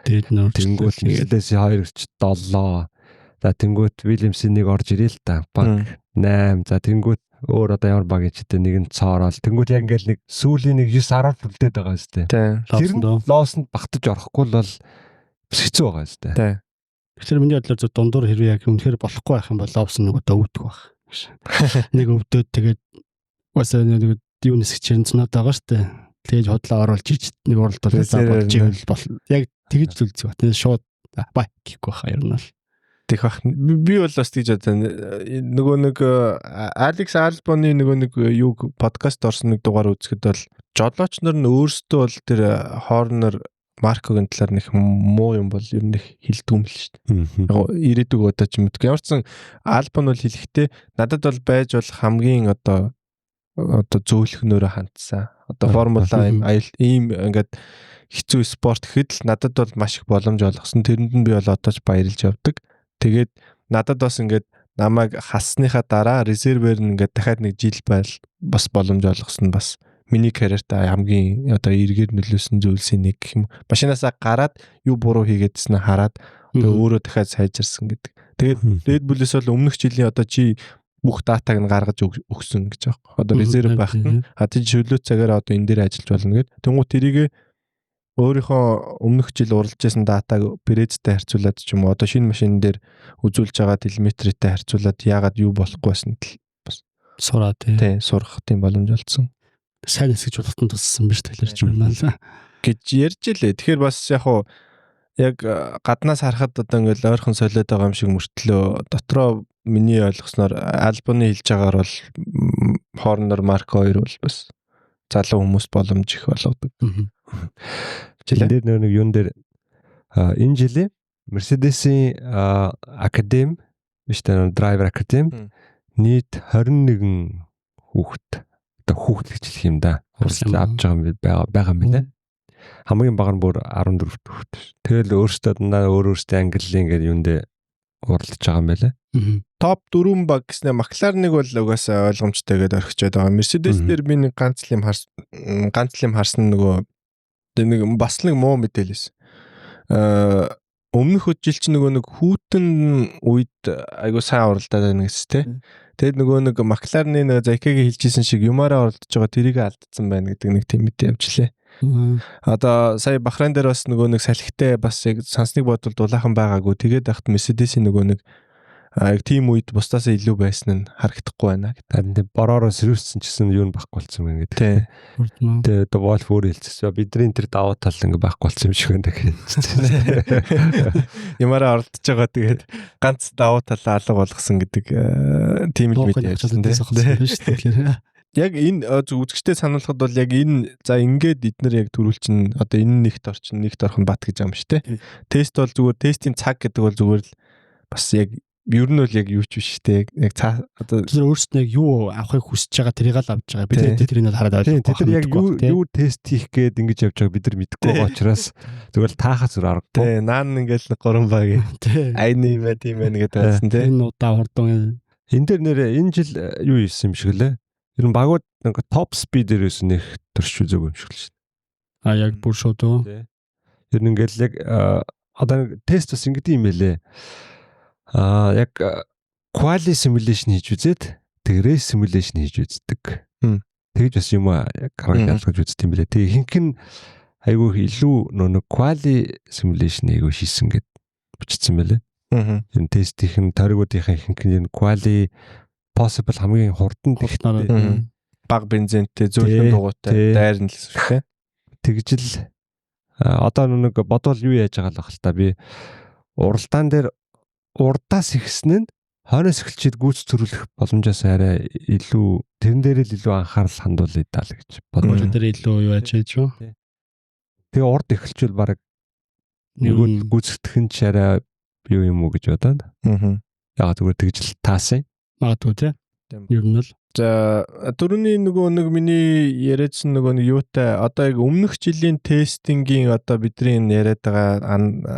S3: Тэнгүүт Mercedes-ийн 2 ч 7. За тэнгүүт Williams-ийн нэг орж ирээ л та. Баг 8. За тэнгүүт өөр одоо ямар баг ичтэй нэг нь цоорол. Тэнгүүт яг ингээл нэг сүүлийн нэг 9 10 үлдээд байгаа юм
S1: дээ.
S3: Тэр нь Лоусонд багтаж орохгүй л бол хэцүү байгаа юм дээ.
S2: Тэгэхээр миний бодлоор зөв дундуур хэрвээ яг үнэхээр болохгүй байх юм бол Лоусон нэг удаа өвдөх байх. Нэг өвдөөд тэгээд угаасаа нэг юу нисгч цнод байгаа шүү дээ. Тэгэж худлаа оруулж ич нэг уралдвал болж ивэл бол яг тэгж зүлцэх ба. Тэгээ шууд бай гэхгүй хаа ер нь бол.
S1: Тэг бах. Би бол бас тэгж одоо нөгөө нэг Алекс Альбоны нөгөө нэг юу подкаст орсон нэг дугаар үзэхэд бол жолооч нар нь өөрсдөө бол тэр Хорнер Маркогийн талаар нэг муу юм бол ер нь хэлдэг юм л шүү дээ. Яг ирээдүг одоо ч мэдгүй. Ямар ч сан Альбон бол хэлэхдээ надад бол байж бол хамгийн одоо зөөлхнөөрөө хандсан. Одоо формула ийм аял ийм ингээд хэцүү спорт гэхэд л надад бол маш их боломж олгосон. Тэрэнд нь би бол одоо ч баярлж явдаг. Тэгээд надад бас ингээд намайг хассныхаа дараа резервээр нь ингээд дахиад нэг жил байл бас боломж олгосон бас миний карьертаа хамгийн одоо эргээр нөлөөсөн зүйлсийн нэг гэх юм. Машинаасаа гараад юу буруу хийгээдсэн нь хараад тэгээ өөрөө дахиад сайжирсан гэдэг. Тэгээд Red Bull-с бол өмнөх жилийн одоо чи бүх датаг нь гаргаж өгсөн гэж байгаа. Одоо резерв байхад нь а тий чөлөө цагаараа одоо энэ дээр ажиллаж болно гэд. Тэнгуү тэрийг өөрийнхөө өмнөх жил уралж байсан датаг Перезтэй харьцуулаад ч юм уу одоо шинэ машин дээр үзүүлж байгаа телеметритэй харьцуулаад яагаад юу болохгүй байсан тал бас
S2: сураа
S1: тий сурах тийм боломж олдсон.
S2: Сайн хэсгэж болохтон туссан биш тэгэхээр ч юм аа
S1: гэж ярьж илээ. Тэгэхээр бас яг уу яг гаднаас харахад одоо ингээл ойрхон солиод байгаа юм шиг мөртлөө дотроо миний ойлгосноор Альбоны хэлж байгаагаар бол Хорнер Марко хоёр бол бас залуу хүмүүс боломж их болгодог.
S3: Энэ дээр нэг юун дээр энэ жилийн Mercedes-ийн академи биш үү драйвер академи нийт 21 хүүхэд одоо хүүхэд гэж хэлэх юм да. Уралдал авч байгаа юм байгаа юм байна. Хамгийн бага нь бүр 14 хүүхэд. Тэгэл өөрсдөө дандаа өөр өөрсдөө ангиллын ингээд юундээ уралдаж байгаа юм байлаа.
S1: Топ 4 баг гэснээр McLaren-ыг бол угаасаа ойлгомжтой гэдээ орхичод байгаа. Mercedes дээр би нэг ганц л юм харсан нөгөө нэг бас нэг муу мэдээлэл байсан. Өмнөх жил чинь нөгөө нэг хүүтэн үед айгуу сайн уралдаад байна гэсэн тэ. Тэгэд нөгөө нэг McLaren-ы нөгөө Закигийн хэлжсэн шиг юмараа оролдож байгаа тэрийг алдсан байна гэдэг нэг тийм мэдээ явжлээ. Одоо сая Бахрайн дээр бас нөгөө нэг салхитай бас яг сансныг бодвол дулаахан байгаагүй. Тэгээд байхад Mercedes-ийн нөгөө нэг яг тийм үед бусдаас илүү байсан нь харагдахгүй байна
S3: гэдэг. Харин тийм бороороо сэрүүссэн ч гэсэн юу нь байхгүй болсон юм гэдэг. Тэгээ одоо Wolf өөр хэлчихсэн. Бидний тэр давуу тал ингээ байхгүй болсон юм шиг байна гэж.
S1: Ямаараа оролдож байгаа тэгээд ганц давуу талаа алга болгосон гэдэг тийм л мэдээ явуулсан тийм. Яг энэ үзэгчтэй сануулхад бол яг энэ за ингээд эднэр яг төрүүл чинь одоо энэ нэгт орчин нэгт орох нь бат гэж юм шүү дээ. Тест бол зүгээр тестийн цаг гэдэг бол зүгээр л бас яг ер нь бол яг юу ч биш те яг цаа
S2: одоо тэр өөрсдөө яг юу авахыг хүсэж байгаа тэрийг л авч байгаа. Бид тэрийг нь хараад
S3: ойлгох. Тэр яг юу тест хийх гээд ингэж явж байгааг бид нар мэдэхгүй байгаа учраас зүгээр л таахаас зүр аргагүй.
S1: Тий наан ингээл гурван баг. Айны юм тийм байх гэдэг байсан те.
S2: Энэ удаа хурдан.
S3: Энэ дээр нэрээ энэ жил юу хийсэн юм шиг лээ. Ер нь багууд нэг топ спид дээрээс нэх төрч үзээгүй юм шиг л шин.
S2: А яг бүр шууд уу.
S3: Ер нь ингээл яг одоо тест бас ингэдэм юм байлээ. Яг quali simulation хийж үзээд тэг race simulation хийж үздэг. Тэгж бас юм яг гаргаж ялгаж үздэг юм билээ. Тэг ихэнх нь айгүй илүү нөө quali simulation айгүй хийсэн гэд бичсэн байлээ. Энэ тестийнх нь тойргуудынхаа ихэнх нь энэ quali possible хамгийн хурдан
S2: тэгтээ
S1: баг бензинтэй зөөлхөн дугуйтай дайрна л гэсэн үг тийм.
S3: Тэгж л одоо нэг бодвол юу яаж байгаа л бах л та би уралдаан дээр урдаас ихсэн нь хойноос эхэлчихэд гүйц төрүүлэх боломжоос арай илүү тэрэн дээр л илүү анхаарал хандуулъя даа л гэж
S2: бодож. Тэр илүү юу яаж хийж юу?
S3: Тэгээ урд эхэлчүүл баг нөгөө гүйцэтгэх нь ч арай юу юм уу гэж бодоод. Яг зүгээр тэгж л таасан.
S2: Магадгүй тий. Ер нь л.
S1: За түрүүний нөгөө нэг миний яриадсан нөгөө нэг юутай одоо яг өмнөх жилийн тестингийн одоо бидний энэ яриад байгаа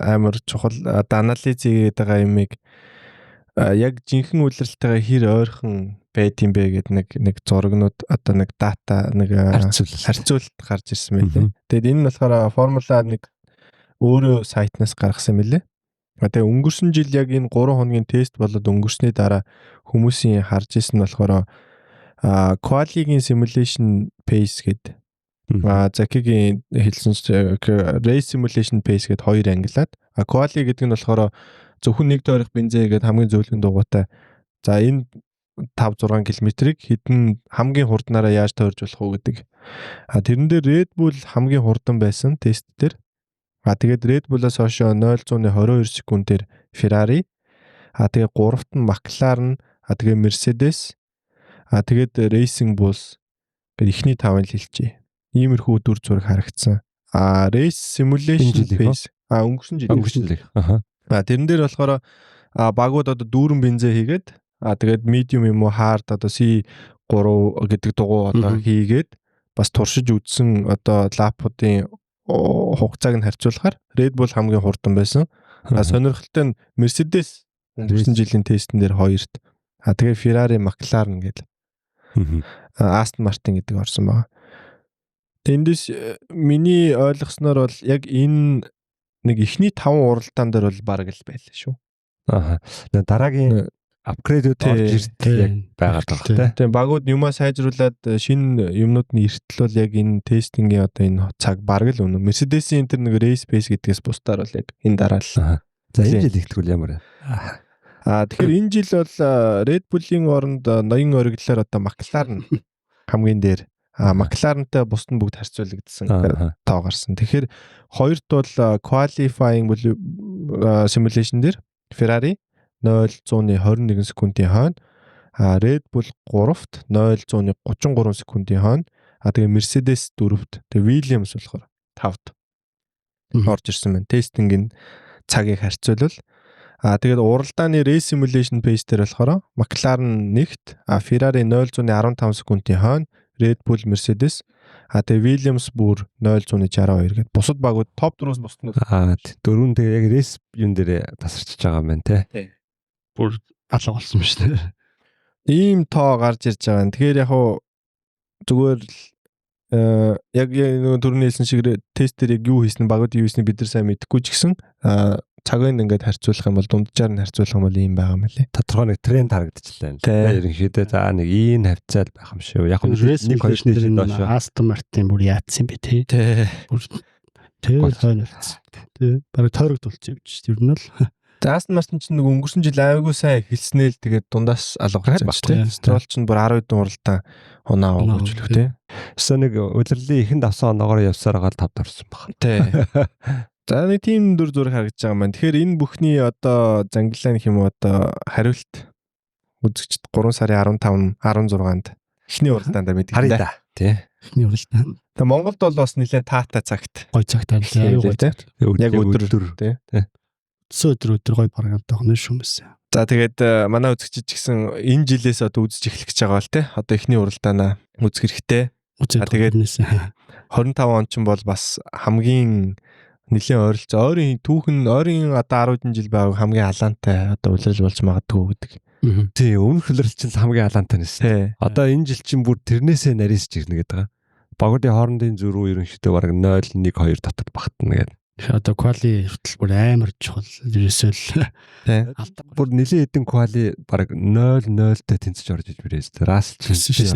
S1: амар чухал одоо анализ хийгээд байгаа юмыг яг жинхэнэ улиралтайгаа хэр ойрхон байд юм бэ гэд нэг зурагнууд одоо нэг дата нэг харьцуулалт гарч ирсэн байлээ. Тэгээд энэ нь болохоор Формула 1 өөрөө сайтнаас гаргасан юм билээ. Тэгээ өнгөрсөн жил яг энэ 3 хоногийн тест болоод өнгөрсний дараа хүмүүсийн харж ирсэн нь болохоор Quali-гийн simulation pace гэдэг. Закигийн хэлсэн race simulation pace гэдэг хоёр ангилаад Quali гэдэг нь болохоор зөвхөн нэг тойрох бензин гэдэг хамгийн зөөлхөн дугуйтай. За энэ 5 6 км-ийг хэдэн хамгийн хурднаараа яаж тойрж болох уу гэдэг. А тэрэн дээр Red Bull хамгийн хурдан байсан тест дээр. А тэгээд Red Bull-аас хойш 0.22 секундээр Ferrari. А тэгээд гуравт нь McLaren, а тэгээд Mercedes, а тэгээд Racing Bulls гэдэг эхний тавыг хэлчихье. Иймэрхүү дүр зураг харагдсан. А Race Simulation Phase а өнгөрсөн жил.
S3: Өнгөрсөн жил. Аха.
S1: А тэрэн дээр болохоор багууд одоо дүүрэн бензин хийгээд тэгээд medium юм уу hard одоо C3 гэдэг дугуй одоо хийгээд бас туршиж үзсэн одоо лапуудын хугацааг нь харьцуулахаар Red Bull хамгийн хурдан байсан. А сонирхолтой нь Mercedes өнгөрсөн жилийн тестэн дээр хоёрт. А тэгээ Ferrari, McLaren гэл. Aston Martin гэдэг орсон байгаа. Тэндээс миний ойлгосноор бол яг энэ нэг эхний 5 уралдаан дээр бол бараг л байлаа шүү.
S3: Аха. Дараагийн апгрейдүүд орж иртэл яг байгаад байгаа тийм.
S1: Тийм багууд юмаа сайжруулад шинэ юмнууд нь иртэл бол яг энэ тестингийн одоо энэ цаг бараг л үнэ. Mercedes-ийн тэр нэг race pace гэдгээс бусдаар бол яг энэ дараа л.
S3: За энэ жил ихтгэл ямар вэ?
S1: Аа тэгэхээр энэ жил бол Red Bull-ийн оронд ноён ориглолоор одоо McLaren хамгийн дээр. McLaren-тай бусд нь бүгд харьцуулагдсан тоо гарсан. Тэгэхээр хоёрт бол qualifying simulation дээр Ferrari 0.21 секундын хойно, Red Bull 3-т 0.33 секундын хойно, тэгээ Mercedes 4-т, тэгээ Williams болохоор 5-т орж ирсэн байна. Тестингийн цагийг харьцуулбал тэгээд уралдааны Race Simulation Pace дээр болохоор McLaren 1-т, Ferrari 0.15 секундын хойно, Red Bull, Mercedes, тэгээ Williams бүр 0.62 гээд бусад багууд топ 4-өөс бусд нь.
S3: Дөрөв нь тэгээ яг race юун дээр тасарчиж байгаа юм байна те.
S2: Бүр алга болсон юм шүү дээ.
S1: Ийм тоо гарч ирж байгаа юм. Тэгэхээр яг хуу зүгээр л яг нөгөө түрүүний хэлсэн шиг тестээр яг юу хийсэн багууд юу хийснийг бид нар сайн мэдэхгүй ч гэсэн цагийг ингээд харьцуулах юм бол дунджаар нь харьцуулах юм бол ийм байгаа юм лээ.
S3: Тодорхой нэг тренд харагдчихлаа юм л да. Ерөнхийдөө за нэг ийм хавцаал байх юм шүү. Яг
S2: нэг хоёр жил доош Aston Martin бүр яатсан юм бэ те. Бүр тэр хойно болсон. Тэ. Бараг тойрогдуулсан юм чи. Ер нь л.
S1: За Aston Martin чинь нэг өнгөрсөн жил аягүй сайн эхэлснээ л тэгээд дундаас алга болсон шүү дээ. Stroll чинь бүр 10 хэдэн уралдаан оноо аваагүй ч лөх те.
S3: Өсөө нэг улирлын ихэнд авсан оноогоор явсаар байгаа л тавд орсон баг.
S1: Тэ. За нэг тийм дүр зураг харагдаж байгаа юм байна. Тэгэхээр энэ бүхний одоо зангилаа гэх юм уу одоо хариулт үзэгчд 3 сарын 15 16-нд эхний уралдаанд мэддэг.
S3: Харъя да. Тий.
S2: Эхний уралдаан.
S1: Тэгээ Монголд бол бас нэлээд таатай цагт.
S2: Гой цагт аюу гой цагт.
S1: Яг өдөр тий.
S2: Өдөр өдөр гой програмтай байна шүү хүмүүс.
S1: За тэгээд манай үзэгчид ч гэсэн энэ жилээс одоо үзэж эхлэх гэж байгаа бол тий. Одоо эхний уралдаанаа үзэх хэрэгтэй.
S2: Тэгээд
S1: 25 он ч бол бас хамгийн нэлийн ойролцоо ойрын түүхэн ойрын одоо 10 жил байгааг хамгийн алаантай одоо улирал болж магадгүй гэдэг.
S3: Тий, өмнөх улирал чинь хамгийн алаантай нэс. Одоо энэ жил чинь бүр тэрнээсээ нарийсч ирнэ гэдэг байгаа. Багуудын хоорондын зөрүү ерөнхийдөө бараг 0 1 2 дотор багтана гэдэг.
S2: Одоо квали хүртэл бүр амар чухал. Ерөөсөө л
S3: бүр нэлийн хэдэн квали бараг 0 0-тэй тэнцэж орж иж бирээс. Рассел чинь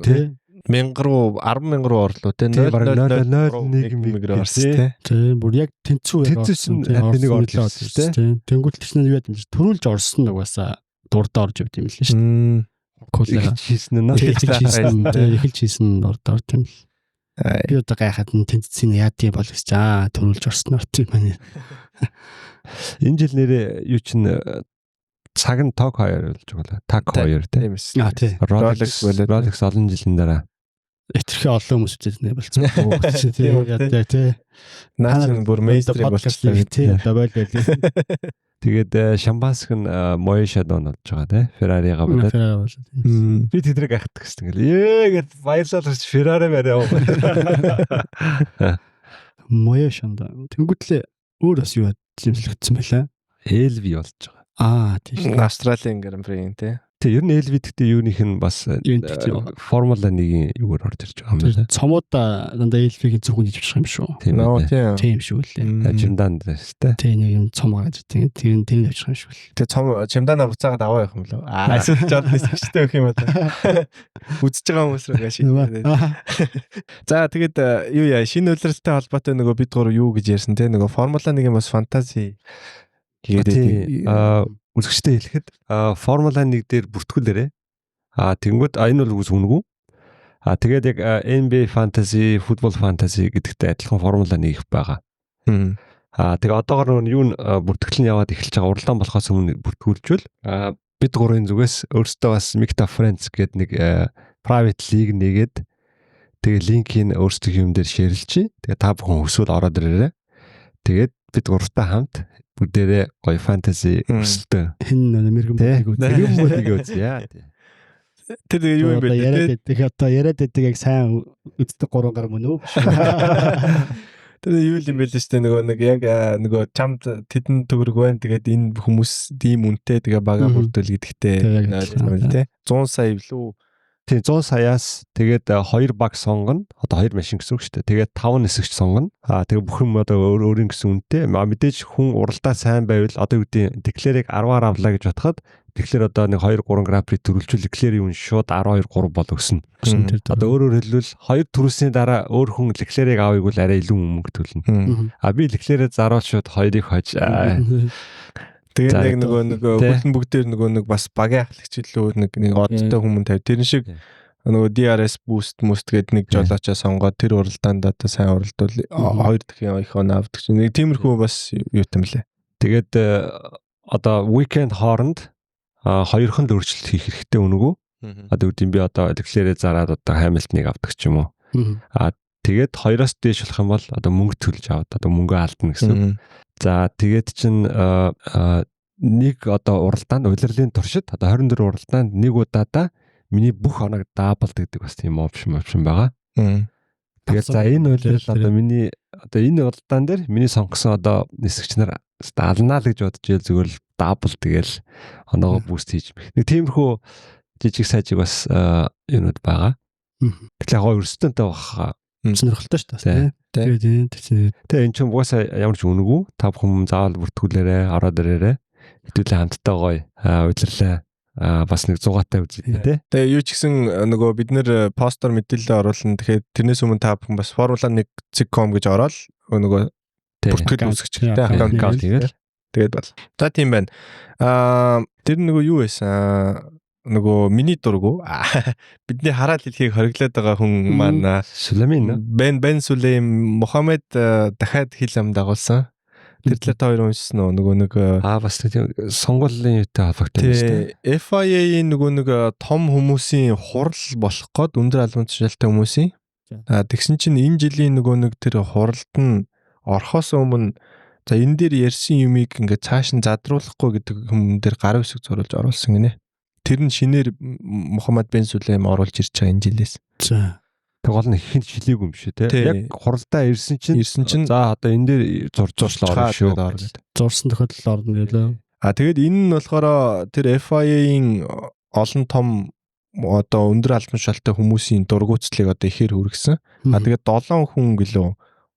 S1: тий 1000 руу 10,000 руу орлоо тий 0 0 0 1 мэг рүү орсон тий.
S2: Тий бүр яг тэнцүү
S3: орсон тий нэг орлоо тий.
S2: Тэнгүүт чинь юу яд юм чи төрүүлж орсон угаасаа дурдаа орж явд юм л шүү дээ.
S3: Эхэлж хийсэн нь
S2: эхэлж хийсэн тий эхэлж хийсэн дурдаа орд юм л. Би одоо гайхаад нь тэнцсэн яа тийм бол гэж аа төрүүлж орсон орт юм байна.
S3: Энэ жил нэрээ юу чин цаг нь Tag Heuer болж байгаа. Tag Heuer
S1: тий.
S2: Аа тий.
S3: Rolex Rolex олон жилийн дараа
S2: Итгэхээ олон хүмүүс үзээд нэ болцсон. Тийм яа тий.
S1: Наа чинь бүр мейстер болчихлоо
S2: тий. Одоо бойл байл.
S3: Тэгээд шампанск нь Моё Шадон болж байгаа тий. Ferrari-га болоод.
S2: Ferrari болоод.
S3: Би тэдрэг гайхдаг гэсэн ингээл. Ээ гэд баярлалаа гарч Ferrari бариа.
S2: Моё Шадон. Тэнгүүтлээ өөр бас юу зэмлэгдсэн байлаа.
S3: LV болж байгаа.
S2: Аа тийм.
S1: Австралийн Гран При тий.
S3: Тэг ер нь LV гэхдээ юуных нь бас Формула 1-ийн юугаар орж ирж байгаа юм байна.
S2: Цомуудаа дандаа LV-ийн зөвхөн ижиж юм шүү.
S1: Тийм.
S2: Тийм шүү лээ.
S3: Чемдан дээр шүү дээ.
S2: Тийм нэг юм цом гараад ирдэг. Тэр нь тэр нь явчих юм шүү л.
S1: Тэг цом чемданаа буцаагаад аваа явах юм лөө. Аа эсвэл жодны сэгчтэй өгөх юм байна. Үзэж байгаа хүмүүс рүү шийдээ. За тэгээд юу яа шинэ улиралтай холбоотой нөгөө бид гурав юу гэж ярьсан те нөгөө Формула 1-ийн бас фэнтези
S3: гээд үзэгчтэй хэлэхэд Формула 1 дээр бүртгүүлээрэ. А тэгэнгүүт энэ бол үгүйс үнэгүй. А тэгээд яг NBA Fantasy, Football Fantasy гэдэгтэй адилхан Формула 1 их байгаа. А тэгээ одоогор нөгөө юу бүртгэл нь яваад эхэлж байгаа, уралдаан болохоос өмнө бүртгүүлжвэл бид гурвын зүгээс өөрсдөө бас Micta Friends гэдэг нэг private league нэгээд, тэгээ линкийг өөрсдийнх юм дээр share лчихье. Тэгээ та бүхэн хүсвэл ороод ирээрэй. Тэгээд бид гуравтай хамт бүгдээрээ гоё fantasy өрсөлдөө.
S2: Хин мэрэгэн
S3: мөрийг үзье. Мэрэгэн мөрийг үзье.
S1: Тэр тэгээ юу юм бэ?
S2: Яриад байдаг, одоо яриад байдаг, яг сайн үздэг гурван гар мөн үү?
S1: Тэр юу юм бэ л шүү дээ, нөгөө нэг яг нөгөө чамд тэдэн төгрөг байна. Тэгээд энэ хүмүүс ийм үнэтэй, тэгээ бага бүрдүүл гэдэгтэй тий. 100 сая билүү?
S3: Тийм, 100 саяас тэгээд хоёр баг сонгоно. Одоо хоёр машин гэсэн үг шүү дээ. Тэгээд 5 нисгч сонгоно. Аа, тэгээд бүх юм одоо өөр өөрийн гэсэн үнэтэй. Мэдээж хүн уралдаа сайн байвал, одоо юу гэдэг, Леклерийг 10-аар авлаа гэж бодоход, тэгэхээр одоо нэг 2 3 гран при төрүүлчихвэл Леклерийн үн шууд 12 3 бол өснө. Одоо өөрөөр хэлбэл, хоёр төрүүлсний дараа өөр хүн Леклерийг авъя бол арай илүү мөнгө төлнө. А би Леклерээ заруул шууд хоёрыг хож.
S1: Тэгээд яг нөгөө хүлэн бүгдээр нөгөө нэг бас багийн ахлагч илүү нэг одтой хүмүүн тавь. Тэр шиг нөгөө DRS boost мөст гээд нэг жолоочоо сонгоод тэр уралдаанд одоо сайн уралдвал хоёр дахин их оноо авдаг чинь. Нэг тиймэрхүү бас юу юм лээ.
S3: Тэгээд одоо weekend хооронд хоёрхан л өөрчлөлт хийх хэрэгтэй үнэгүй. Одоо үүдийн би одоо Леклерээ зараад одоо Хамилтоныг авдаг ч юм уу. А тэгээд хоёроос дээш болох юм бол одоо мөнгө төлж аваад одоо мөнгө алдна гэсэн. За, тэгээд чин нэг одоо уралдаанд, улирлын туршид одоо 24 уралдаанд нэг удаадаа миний бүх оног double гэдэг бас тийм option байгаа. Тэгээд за, энэ улирал одоо миний одоо энэ уралдаан дээр миний сонгосон одоо нисгч нар алнаа л гэж бодож ийл зүгээр л double, тэгэл оноогоо boost хийж. Нэг тиймэрхүү жижиг сажиг бас юунууд байгаа. Тэгэхээр гоё өрсөлдөөнтэй баха.
S2: Сонирхолтой шүү дээ. Тэгээд тийм.
S3: Тэгээ эн чинь угаасаа ямар ч үнэгүй. Та бүхэн заавал бүртгүүлээрэй, ороод ирээрэй. Хэдүүлээ хамтдаа гоё улирлаа бас нэг зугаатай үзье, тий.
S1: Тэгээ юу ч гэсэн нөгөө бид нэр постэр мэдээлэл оруулна. Тэгэхээр тэрнээс өмнө та бүхэн бас Formula 1.com гэж ороод нөгөө бүртгэл үүсгэж тий, аккаунт
S3: хийгээл.
S1: Тэгээд бол. За, тийм байна. Тэр нөгөө юу байсан? Нөгөө миний дургу, бидний хараал хэлхийг хориглоод байгаа хүн маань
S3: Сулейман.
S1: Бен Сулейм Мухаммед дахиад хил ам дагуулсан. Тэр талаар та хоёр уншсан уу? Нөгөө нэг
S3: бас тийм сонгуулийн юутай холбоотой юм шүү
S1: дээ. FIA-ийн нөгөө нэг том хүмүүсийн хурал болох гээд, өндөр албан тушаалтай хүмүүсийн. Тэгсэн чинь энэ жилийн нөгөө нэг тэр хуралд нь орохоос өмнө за, энэ дээр ярьсан юмыг ингээд цааш нь задруулахгүй гэдэг хүмүүс дээр гарын үсэг зурулж оруулсан гинэ. Тэр нь шинээр Мухаммад бен Сулейм оруулж ирж байгаа энэ жилээс.
S2: За.
S3: Тэг гол нь ихэнд шилээгүй юм шүү, те. Яг хуралдаа ирсэн чинь
S1: ирсэн чинь
S3: за, одоо энэ дээр зурж орно шүү.
S2: Зурсан тохиолдолд орно гэлээ.
S1: А тэгээд энэ нь болохоор тэр FIA-ийн олон том одоо өндөр албан тушаалтай хүмүүсийн дургуутслыг одоо ихээр хүргэсэн. А тэгээд 7 хүн гэлөө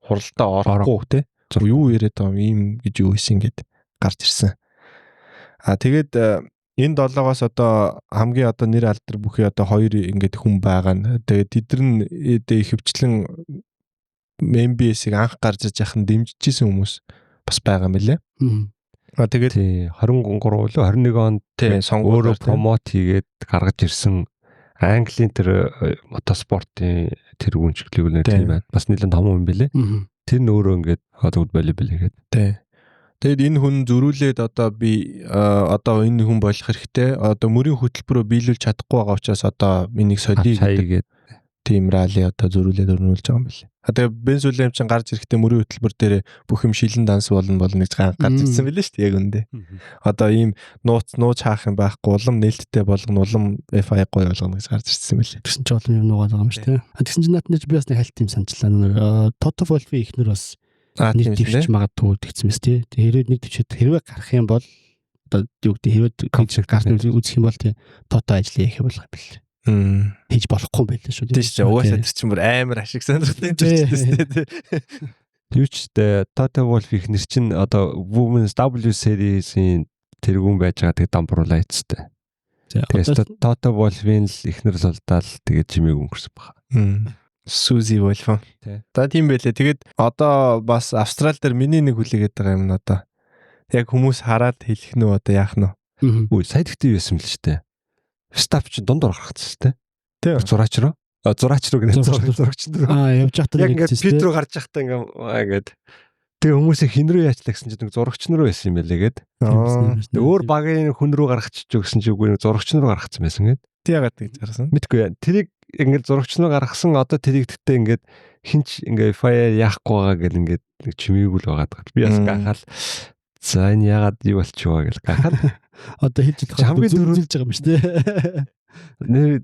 S1: хуралдаа орохгүй, те. Юу яриад байгаа юм ийм гэж юу хийсэн гэд гарч ирсэн. А тэгээд энэ долоогоос одоо хамгийн одоо нэр алдар бүхий одоо хоёр ингээд хүн байгаа нь. Тэгээд тэд нар нь ихэвчлэн MBS-ийг анх гарч иж яхан дэмжижсэн хүмүүс бас байгаа юм билээ. А тэгээд
S3: 23 лөө 21 онд
S1: сонгуулиор
S3: өөрөө promote хийгээд гаргаж ирсэн Английн тэр мотоспортын тэр үнчглэг нэр тийм байна. Бас нэлээд том юм билээ. Тэр нь өөрөө ингээд одоо болоо билээ гээд.
S1: Тий. Тэгээд энэ хүн зөрүүлээд одоо би одоо энэ хүн болох хэрэгтэй. Одоо мөрийн хөтөлбөрөө биелүүлж чадахгүй байгаа учраас одоо энийг солиё
S3: гэдэг
S1: тийм рали одоо зөрүүлээд өрнүүлж байгаа юм байна. А тэгээ Бен Сулейм чинь гарч ирэхдээ мөрийн хөтөлбөр дээр бүх юм шилэн данс болно болно гэж гарч ирсэн билээ шүү дээ, яг үндэ. Одоо ийм нууц нууж хаах юм байхгүй, улам нээлттэй болгоно, улам FI гоё болгоно гэж гарч ирсэн билээ.
S2: Тэгсэн чинь олон юм нуугаад байгаа юм шүү дээ. Тэгсэн чинь наадны би бас нэг хальт юм санчлаа. Нэг Toto Wolff-ийн эхнэр бас нэг дэвшиж магадгүй тэгсэн мэт тий. Хэрвээ нэг дэвшээд хэрвээ гарах юм бол одоо юу гэдэг, хэрвээ гарч үзэх юм бол тий, Toto ажлыг хийх болох юм бэл. Хийж болохгүй юм байл шүү
S1: дээ. Тийм шүү. Угаасаа тэр чинь бүр амар ашиг сонирхолтой зүйл шүү дээ.
S3: Юу ч дээ, Toto Wolff ихнэр чинь одоо Women's W Series-ийн тэргүүн байж байгаа, тэг дампуурлаа эцтэй. Тэгээд Toto Wolff-ийн л ихнэр л улдаал тэгээд чимээг өнгөрсөн баха.
S1: Сузи Wolff. За, тийм байлээ. Тэгээд одоо бас Австрал дээр миний нэг хүлээгээд байгаа юм нь одоо яг хүмүүс хараад хэлэх нь одоо яах нь вэ?
S3: Үгүй, сая тэгтээ юу байсан бэл ч дээ. Verstappen чинь дундуур гаргацсан шүү дээ.
S1: Тийм.
S3: Зураач руу. Зураач руу гэнэ зурагч руу.
S2: Явж байхдаа
S3: яг ингээд пит рүү гарч байхдаа ингээд тэгээ хүмүүсээ хин рүү яачлаа гэсэн чинь нэг зурагч руу байсан юм байлээ гээд. Өөр багийн хүн рүү гаргачих гэсэн чинь үгүй зурагч руу гаргацсан байсан гээд.
S1: Тэг яагаад тэгж гаргасан?
S3: Мэдгүй. Тэрийг ингээд зурагч руу гаргасан одоо тэрийг тэгтээ ингээд хинч ингээд FIA яахгүй байгаа гэл ингээд нэг чимээгүй л байгаад байгаа. Би бас гахаал за энэ яагаад юу болчихваа гэл гахаал.
S2: Одоо хэлж болох
S3: хамгийн
S2: түрүүнд үзүүлж байгаа юм шүү дээ.
S3: Нэр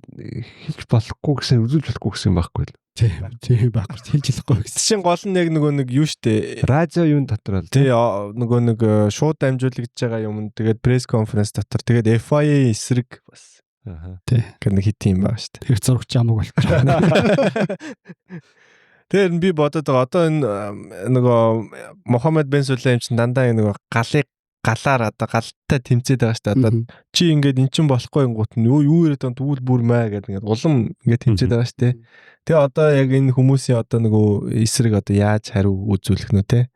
S3: хэлж болохгүй гэсэн үзүүлж болохгүй гэсэн юм байхгүй л.
S2: Тийм байхгүй хэлж болохгүй
S1: гэсэн. Чинь гол нь яг нөгөө нэг юу штэ.
S3: Радио юун дотор л.
S1: Тий нөгөө нэг шууд дамжуулагдж байгаа юм. Тэгээд пресс конференс дотор тэгээд FIA эсрэг бас.
S3: Аа.
S2: Тий.
S1: Гэх нэг хит юм байгаа штэ.
S2: Тэр зурагч амаг болчих.
S1: Тэр би бодод байгаа. Одоо энэ нөгөө Мохаммед бен Сулейм чинь дандаа нөгөө галыг галаар одоо галтай тэмцээд байгаа шүү дээ. Одоо чи ингээд эн чин болохгүй ингуут нь юу яриад байгаа дүүл бүр маа гэдэг ингээд улам ингээд тэмцээд байгаа шүү дээ. Тэгээ одоо яг энэ хүмүүсийн одоо нөгөө эсрэг одоо яаж хариу үзүүлэх нэ те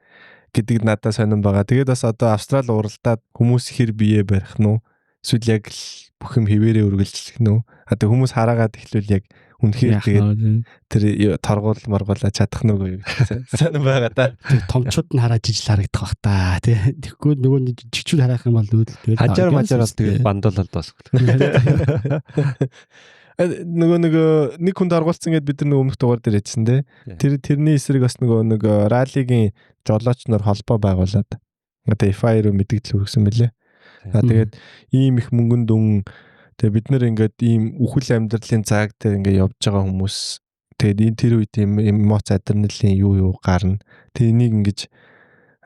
S1: гэдэг надад сонирн байгаа. Тэгээд бас одоо Австрали уралдаад хүмүүс хэр бие барих нь үү? Эсвэл яг л бүх юм хിവэрээ үргэлжлэх нь үү? А тэг хүмүүс хараагаад эхлүүл яг үнэхээр тэгээд тэр торгуул моргуулаа чадах нь үгүй юу гэсэн сонирн байгаа да.
S2: Томчууд нь хараад жижиг харагдах бах та тий. Тэгэхгүй нөгөө жигчүүд харах юм бол нүүдэл
S3: хажаар мажаар бол тэгээд бандуулаад бас.
S1: Нөгөө нэг хүн торгуулсан гэдээ бид нар өмнөх дугаар дээр хэлсэн тий. Тэрний эсрэг бас нөгөө нэг раллигийн жолооч нар холбоо байгуулад одоо FIA руу мэдээлэл хүргэсэн мөлий. А тэгээд ийм их мөнгөн дүн тэгээ бид нэр ингээд ийм үхэл амьдралын цаг дээр ингээд явж байгаа хүмүүс тэгээд энэ тэр үед ийм эмоц адреналин юу гарна. Тэгээ энийг ингэж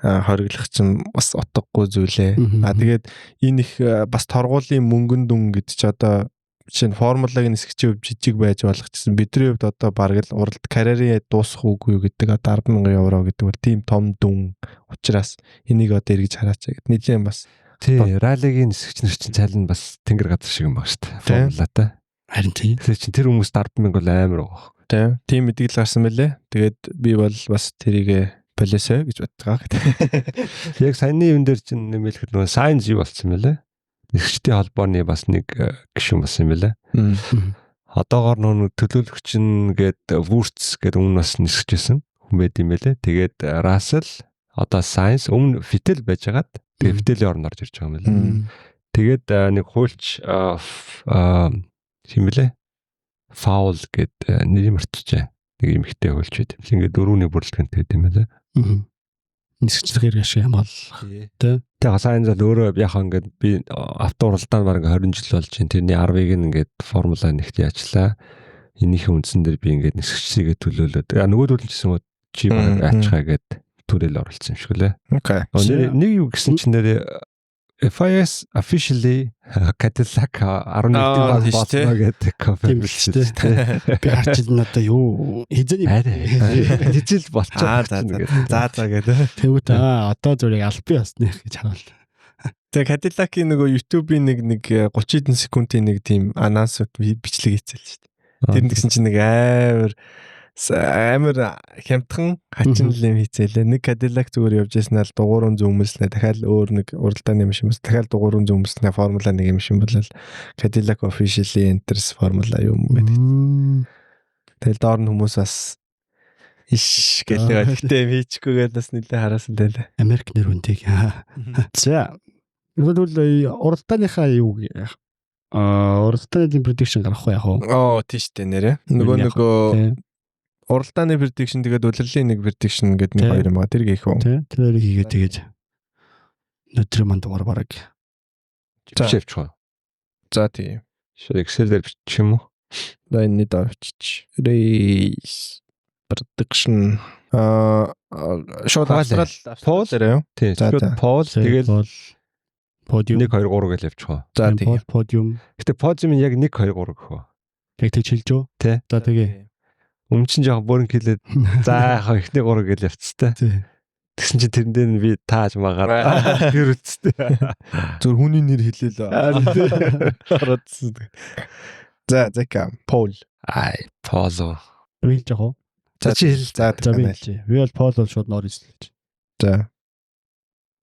S1: хориглох чинь бас утгагүй зүйлээ. А тэгээд энэ их бас торгуулийн мөнгөн дүн гэдэг чи одоо жишээ нь формулагын нисгчийн хувьд жижиг байж болох гэсэн бидний хувьд одоо бараг л уралд карьерийн дуусах үгүй юу гэдэг одоо 10,000 евро гэдэг бол тийм том дүн учраас энийг одоо эргэж хараач гэд нэгэн бас
S3: тий раллигийн нисгч нар чинь цайл нь бас тэнгэр газар шиг юм баг шүү дээ. Формулатай.
S2: Харин тий.
S3: Тэгэхээр чинь тэр хүмүүст 10,000 бол амар байгаа.
S1: Тий. Тийм мэдээлэл гарсан мөлий. Тэгээд би бол бас тэрийг болоосой гэж боддог гэдэг.
S3: Яг саяны юм дээр чинь нэмэлхэд нөгөө Science юу болсон мөлий? Нисгчдийн холбооны бас нэг гишүүн болсон юм байлаа. Одоогоор нөгөө төлөөлөгч нь гээд Wurz гээд өмнө бас нисгчсэн хүн байд юм байлээ. Тэгээд Russell одоо Sainz өмнө Vettel байжгаад тэгээд Vettel-ийн оронд орж ирж байгаа юм байлаа. Тэгээд нэг хуульч хэм бэлээ? Foul гээд нэрийг мартчихжээ. Нэг эмэгтэй хуульч байт юм. Ингээд дөрөвний бүрэлдэхүүнтэй байт юм байлаа.
S2: Нисгчлэх хэрэг шиг хамгаалах тий.
S3: Тэгээ Sainz бол өөрөө яг ингээд би авто уралдаан бараг 20 жил болж байна. Тэрний 10-ыг нь ингээд Формула 1-т яачлаа. Энийхээ үндсэн дээр би ингээд нисгчсийгээ төлөөлөөд. Нөгөө төлөлжсэн чи бараг ачгаа гээд түрэл оролцсон юм шиг лээ.
S1: Окей.
S3: Нэг юу гэсэн чинь нэр FIS officially Cadillac 11 баг болно гэдэг
S2: confirm шүү дээ. Би харчил надаа юу хизээний
S3: хизээл болчихоо.
S1: За за гэдэг.
S2: Тэгвэл одоо зүрийг албан ёсны гэж харуул.
S1: Тэгээ Cadillac-ийн нөгөө YouTube-ийн нэг 30 хэдэн секундын нэг тийм анонс бичлэг хийцэл шүү дээ. Тэр нэгсэн чинь нэг амар хямдхан хачин л юм хийцээлээ. Нэг Cadillac зүгээр явж яснаа л дугуурын зүүмэлснэ. Дахиад өөр нэг уралдааны юм шиг бас дахиад дугуурын зүүмэлснэ. Формула 1 юм шиг болол Cadillac officially enters Formula юм байдаг. Тэгэл доор нь хүмүүс бас иш гэлээ. Гэтэ юм хийчихгүй гээд бас нэлээ хараасан лээ.
S2: Америк нэр хүнтэй. За. Тэгвэл уралдааныхаа юу уралдааны prediction гаргах уу яах вэ?
S1: Оо тийш дээ нэрээ. Нөгөө уралдааны prediction тэгээд улирлын нэг prediction гэдэг нэг хоёр юм аа. Тэр хийх үү?
S2: Тий. Тэр хоёрыг хийгээ тэгээд өнөөдрийн манд дугаар бараг
S3: бичээвчих уу?
S1: За тий.
S3: Шууд Excel дээр бичих юм уу?
S1: За энэ доор бичиж. Race prediction шууд Австрал
S3: Пол
S1: дээр юу?
S3: Тий. Шууд Пол тэгээд
S2: подиум
S3: 1 2 3 гэж явчих уу?
S1: За тий.
S2: Подиум.
S3: Гэтэ подиум нь яг 1 2 3 гэх үү?
S2: Яг тэгж хэлж үү?
S3: Тий.
S2: За тэгээ.
S3: Өмнө чинь жоохон бүрэн хэлээд за яах вэ эхний 3 гэж явцтай. Тэгсэн чинь тэрэн дээр нь би тааж магаад тэр үсттэй.
S1: Зүр хүний нэр хэлээлээ. Ороодсон. За зэка Пол.
S3: Ай Поло.
S2: Би хэлж явах уу?
S1: За чи хэл. За
S2: би хэлж. Би бол Пол бол шууд Норрис л гэж.
S1: За.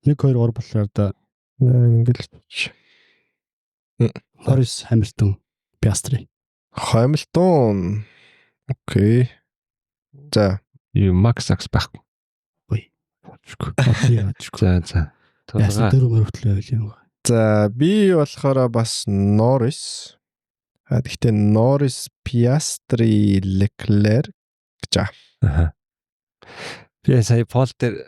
S2: 1 2 3 болохоор да
S1: ингээл
S2: Норрис Хамилтон. Piastri.
S1: Hamilton. Окей. За.
S3: Юу Max Ax байхгүй.
S2: Ой.
S3: За за.
S2: Яасан дөрөв мөрөвтлөө байл юм.
S1: За би болохоор бас Norris. А тэгтээ Norris, Piastri, Leclerc гэж.
S3: Аа. Би сая пол дээр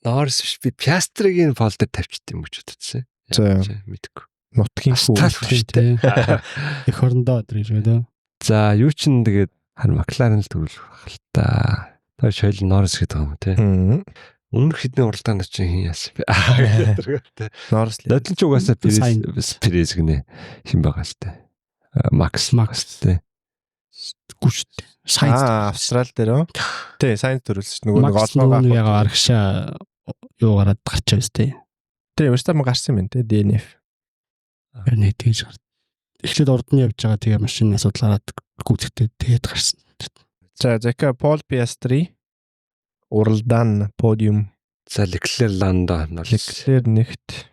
S3: Norris биш би Piastri-гийн пол дээр тавьчихд юм гэж бодчихсон.
S1: За.
S3: Мэдгүй.
S1: Нутгийн хүү.
S3: Австрали шүү дээ.
S2: Их орондоо өдр гэж байна.
S3: За юу чин тэгээд харин McLaren л төрүүлэх байх л та. Тэр шойл Norris гэдэг юм те. Өмнөх хэдний уралдаанд чинь хин яасан бэ? Аа.
S1: Norris.
S3: Нодлон ч угаасаа Perez Perez гинэ хин байгаа л те. Max
S2: Max
S3: те.
S2: Гүү шүү дээ. Sainz.
S1: Аа, Австрал дээр үү? Тий, Sainz төрүүлсэн шүү. Нөгөө нэг
S2: Max
S1: олгоо
S2: нөгөө яг арагшаа юу гараад гарчаа өстэй.
S1: Тий, Verstappen гарсан юм те, DNF.
S2: Яг нэг тэгж гар. Эхлээд урд нь явж байгаа тэгээ машин асуудал гараад гүйцэхдээ тэгээд гарсан.
S1: За, Зека Пол Piastri уралдаан подиум.
S3: За Leclerc Lando Norris.
S1: Leclerc нэгт,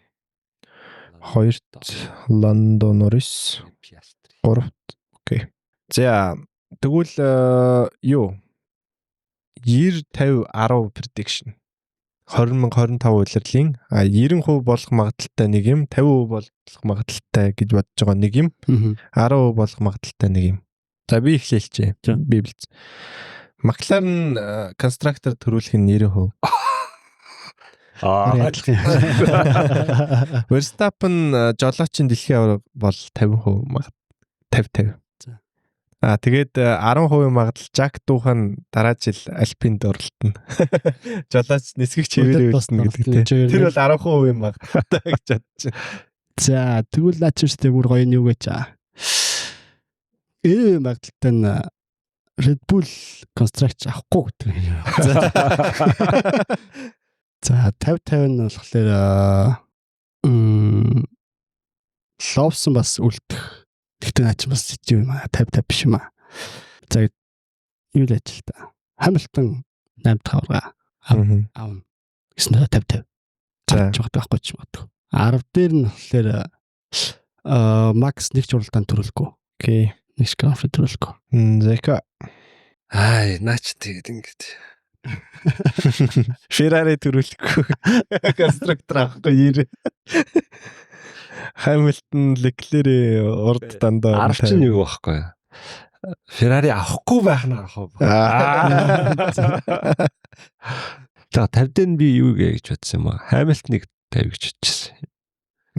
S1: хоёрт Lando Norris,
S3: Piastri.
S1: гуравт. Окей. За, тэгвэл юу? 90 50 10 prediction. 2025 улирлын 90% болох магадлалтай нэг юм, 50% болох магадлалтай гэж бодож байгаа нэг юм, 10% болох магадлалтай нэг юм. За би эхлээлчээ. Би бэлдсэн. McLaren конструктор төрүүлэх нь 90%.
S3: Аа.
S1: Verstappen жолоочийн дэлхийн аварга бол 50% магад 50 50.
S2: За.
S1: Аа тэгээд 10% магадлал Жак Духан дараа жил Альпинд оролтно. Жолооч нисгэгч хэвээрээ үлдэнэ гэдэг те. Тэр бол 10% магадлалтай гэж бодож байна.
S2: За тэгвэл наа чи штэ бүр гоё нь юу гэж аа. Ээ магадлалтай нь Red Bull Construct авахгүй гэдэг юм. За 50 50 нь болохоор Ловсон бас үлдэх. Тэгтээ наа чи бас юм аа 50 50 биш юм аа. За юу л ажил та. Хамилтон 8 дахь аварга аавна гэсэн 50 50.
S1: За.
S2: Гарч байгаа байхгүй ч магадгүй. 10 дээр нь болохоор Макс нэг ч уралдаанд төрүүлэхгүй.
S1: Окей.
S2: Нэг ч график төрүүлэхгүй.
S1: Зека
S3: Ай, наа чи тэгээд ингэж.
S1: Ferrari төрүүлэхгүй. Конструктор авахгүй 90. Hamilton, Leclerc урд дандаа
S3: 10 чинь юу байхгүй юу? Ferrari авахгүй байх нь 10%.
S1: Аа.
S3: За 50 дээр нь би юу гээ гэж бодсон юм аа. Hamilton-ыг 50 гэж бодчихсон.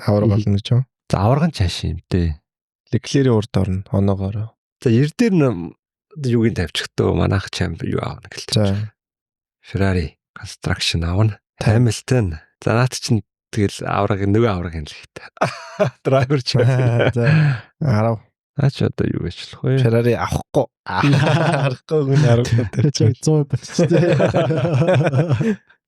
S1: Аварга болно гэж юм.
S3: За аварга нь чааш юм дээ.
S1: Leclerc урд орно оноогоороо.
S3: За 90 дээр нь юуг нь тавьчихтөө манайх чамп юу аавна гэлтэй.
S1: За.
S3: Ferrari construction аавна. Hamilton. За наад чинь тэгэл аварга нөгөө аварга юм л ихтэй. Драйвер ч.
S1: За 10.
S3: Наа чи одоо юу гэж болох вэ?
S1: Ferrari авахгүй. Харахгүй гүн 10
S2: Тэр чи 100% болчихсон.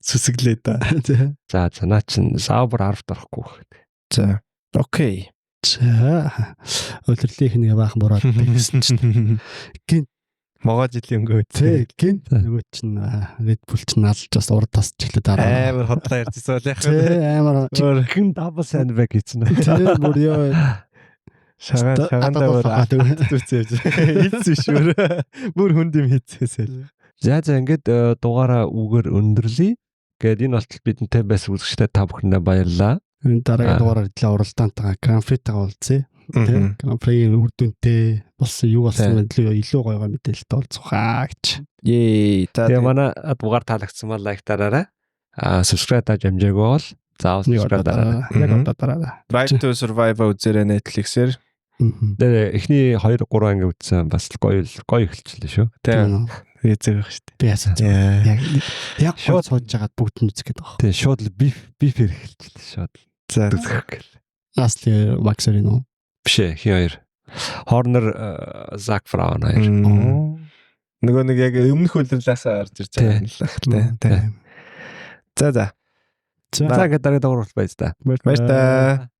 S1: Сүсэглээ да.
S2: Тий.
S3: За за наа чин Sauber 10-д орохгүй байх.
S1: За. Окей.
S2: За. Улирлын нэг баахан бороод гэсэн чинь гин
S1: Могоо жилийн өнгөө.
S2: тий гин нөгөө чинь Red Bull чинь алж бас урд тасч эхлээд дараа.
S1: Амар хотлоо ярьжсэн бол яах
S2: Тий
S1: вэ?
S2: амар
S1: Өөр
S3: Гин double sandbag хийсэн үү?
S2: тий бүр ёо
S1: шагаан шагаандаа бүр зүтс явж. Хийц биш өөр. Бүр хүнд юм хийцээсэй.
S3: За за ингээд дугаараа үгээр өндөрлөе. Ингээд энэ болтол бидэнтэй байсан үзэгчдээ та бүхэндээ баярлалаа.
S2: Энэ дараагийн дугаараар илүү уралдаантайгаа Grand Prix-тэйгээ уулзъя. Тий. Grand Prix-ийн үр дүнтэй болсон юу болсон илүү илүү гоё гоё мэдээлэлтэй уулзах гэж.
S1: Ее. За
S3: Тэгээ манай дугаар таалагдсан бол лайк дараарай. Аа subscribe тааж амжаагүй бол заавал
S2: Нэг
S3: subscribe
S2: одоо
S3: дараарай.
S2: дараа. Яг одоо дараарай.
S1: Drive to Survive үзээрэй Netflix-ээр.
S3: Тэгээ эхний 2 3 анги үзсэн бас л гоё гоё эхэлчихлээ шүү.
S1: Тэ. Эзэг байх шүү
S2: Би яасан.
S1: дээ.
S2: Яг яг
S3: Шууд-
S2: гол сууж байгаад бүгд нь үзэх гээд байгаа.
S3: Тэгээ шууд л биф бифэр эхэлчихлээ шууд.
S1: За.
S3: Үзэх гэл.
S2: Ласли Максерин уу?
S3: Биш ээ хин хоёр. Horner Zac Brown хоёр.
S1: Нөгөө нэг яг өмнөх үлрэлээсээ орж ирж байгаа юм л байх тэ. Тэ. За за.
S2: За
S3: За ингээд дараагийн дугаар болбай та.
S1: Баяр таа.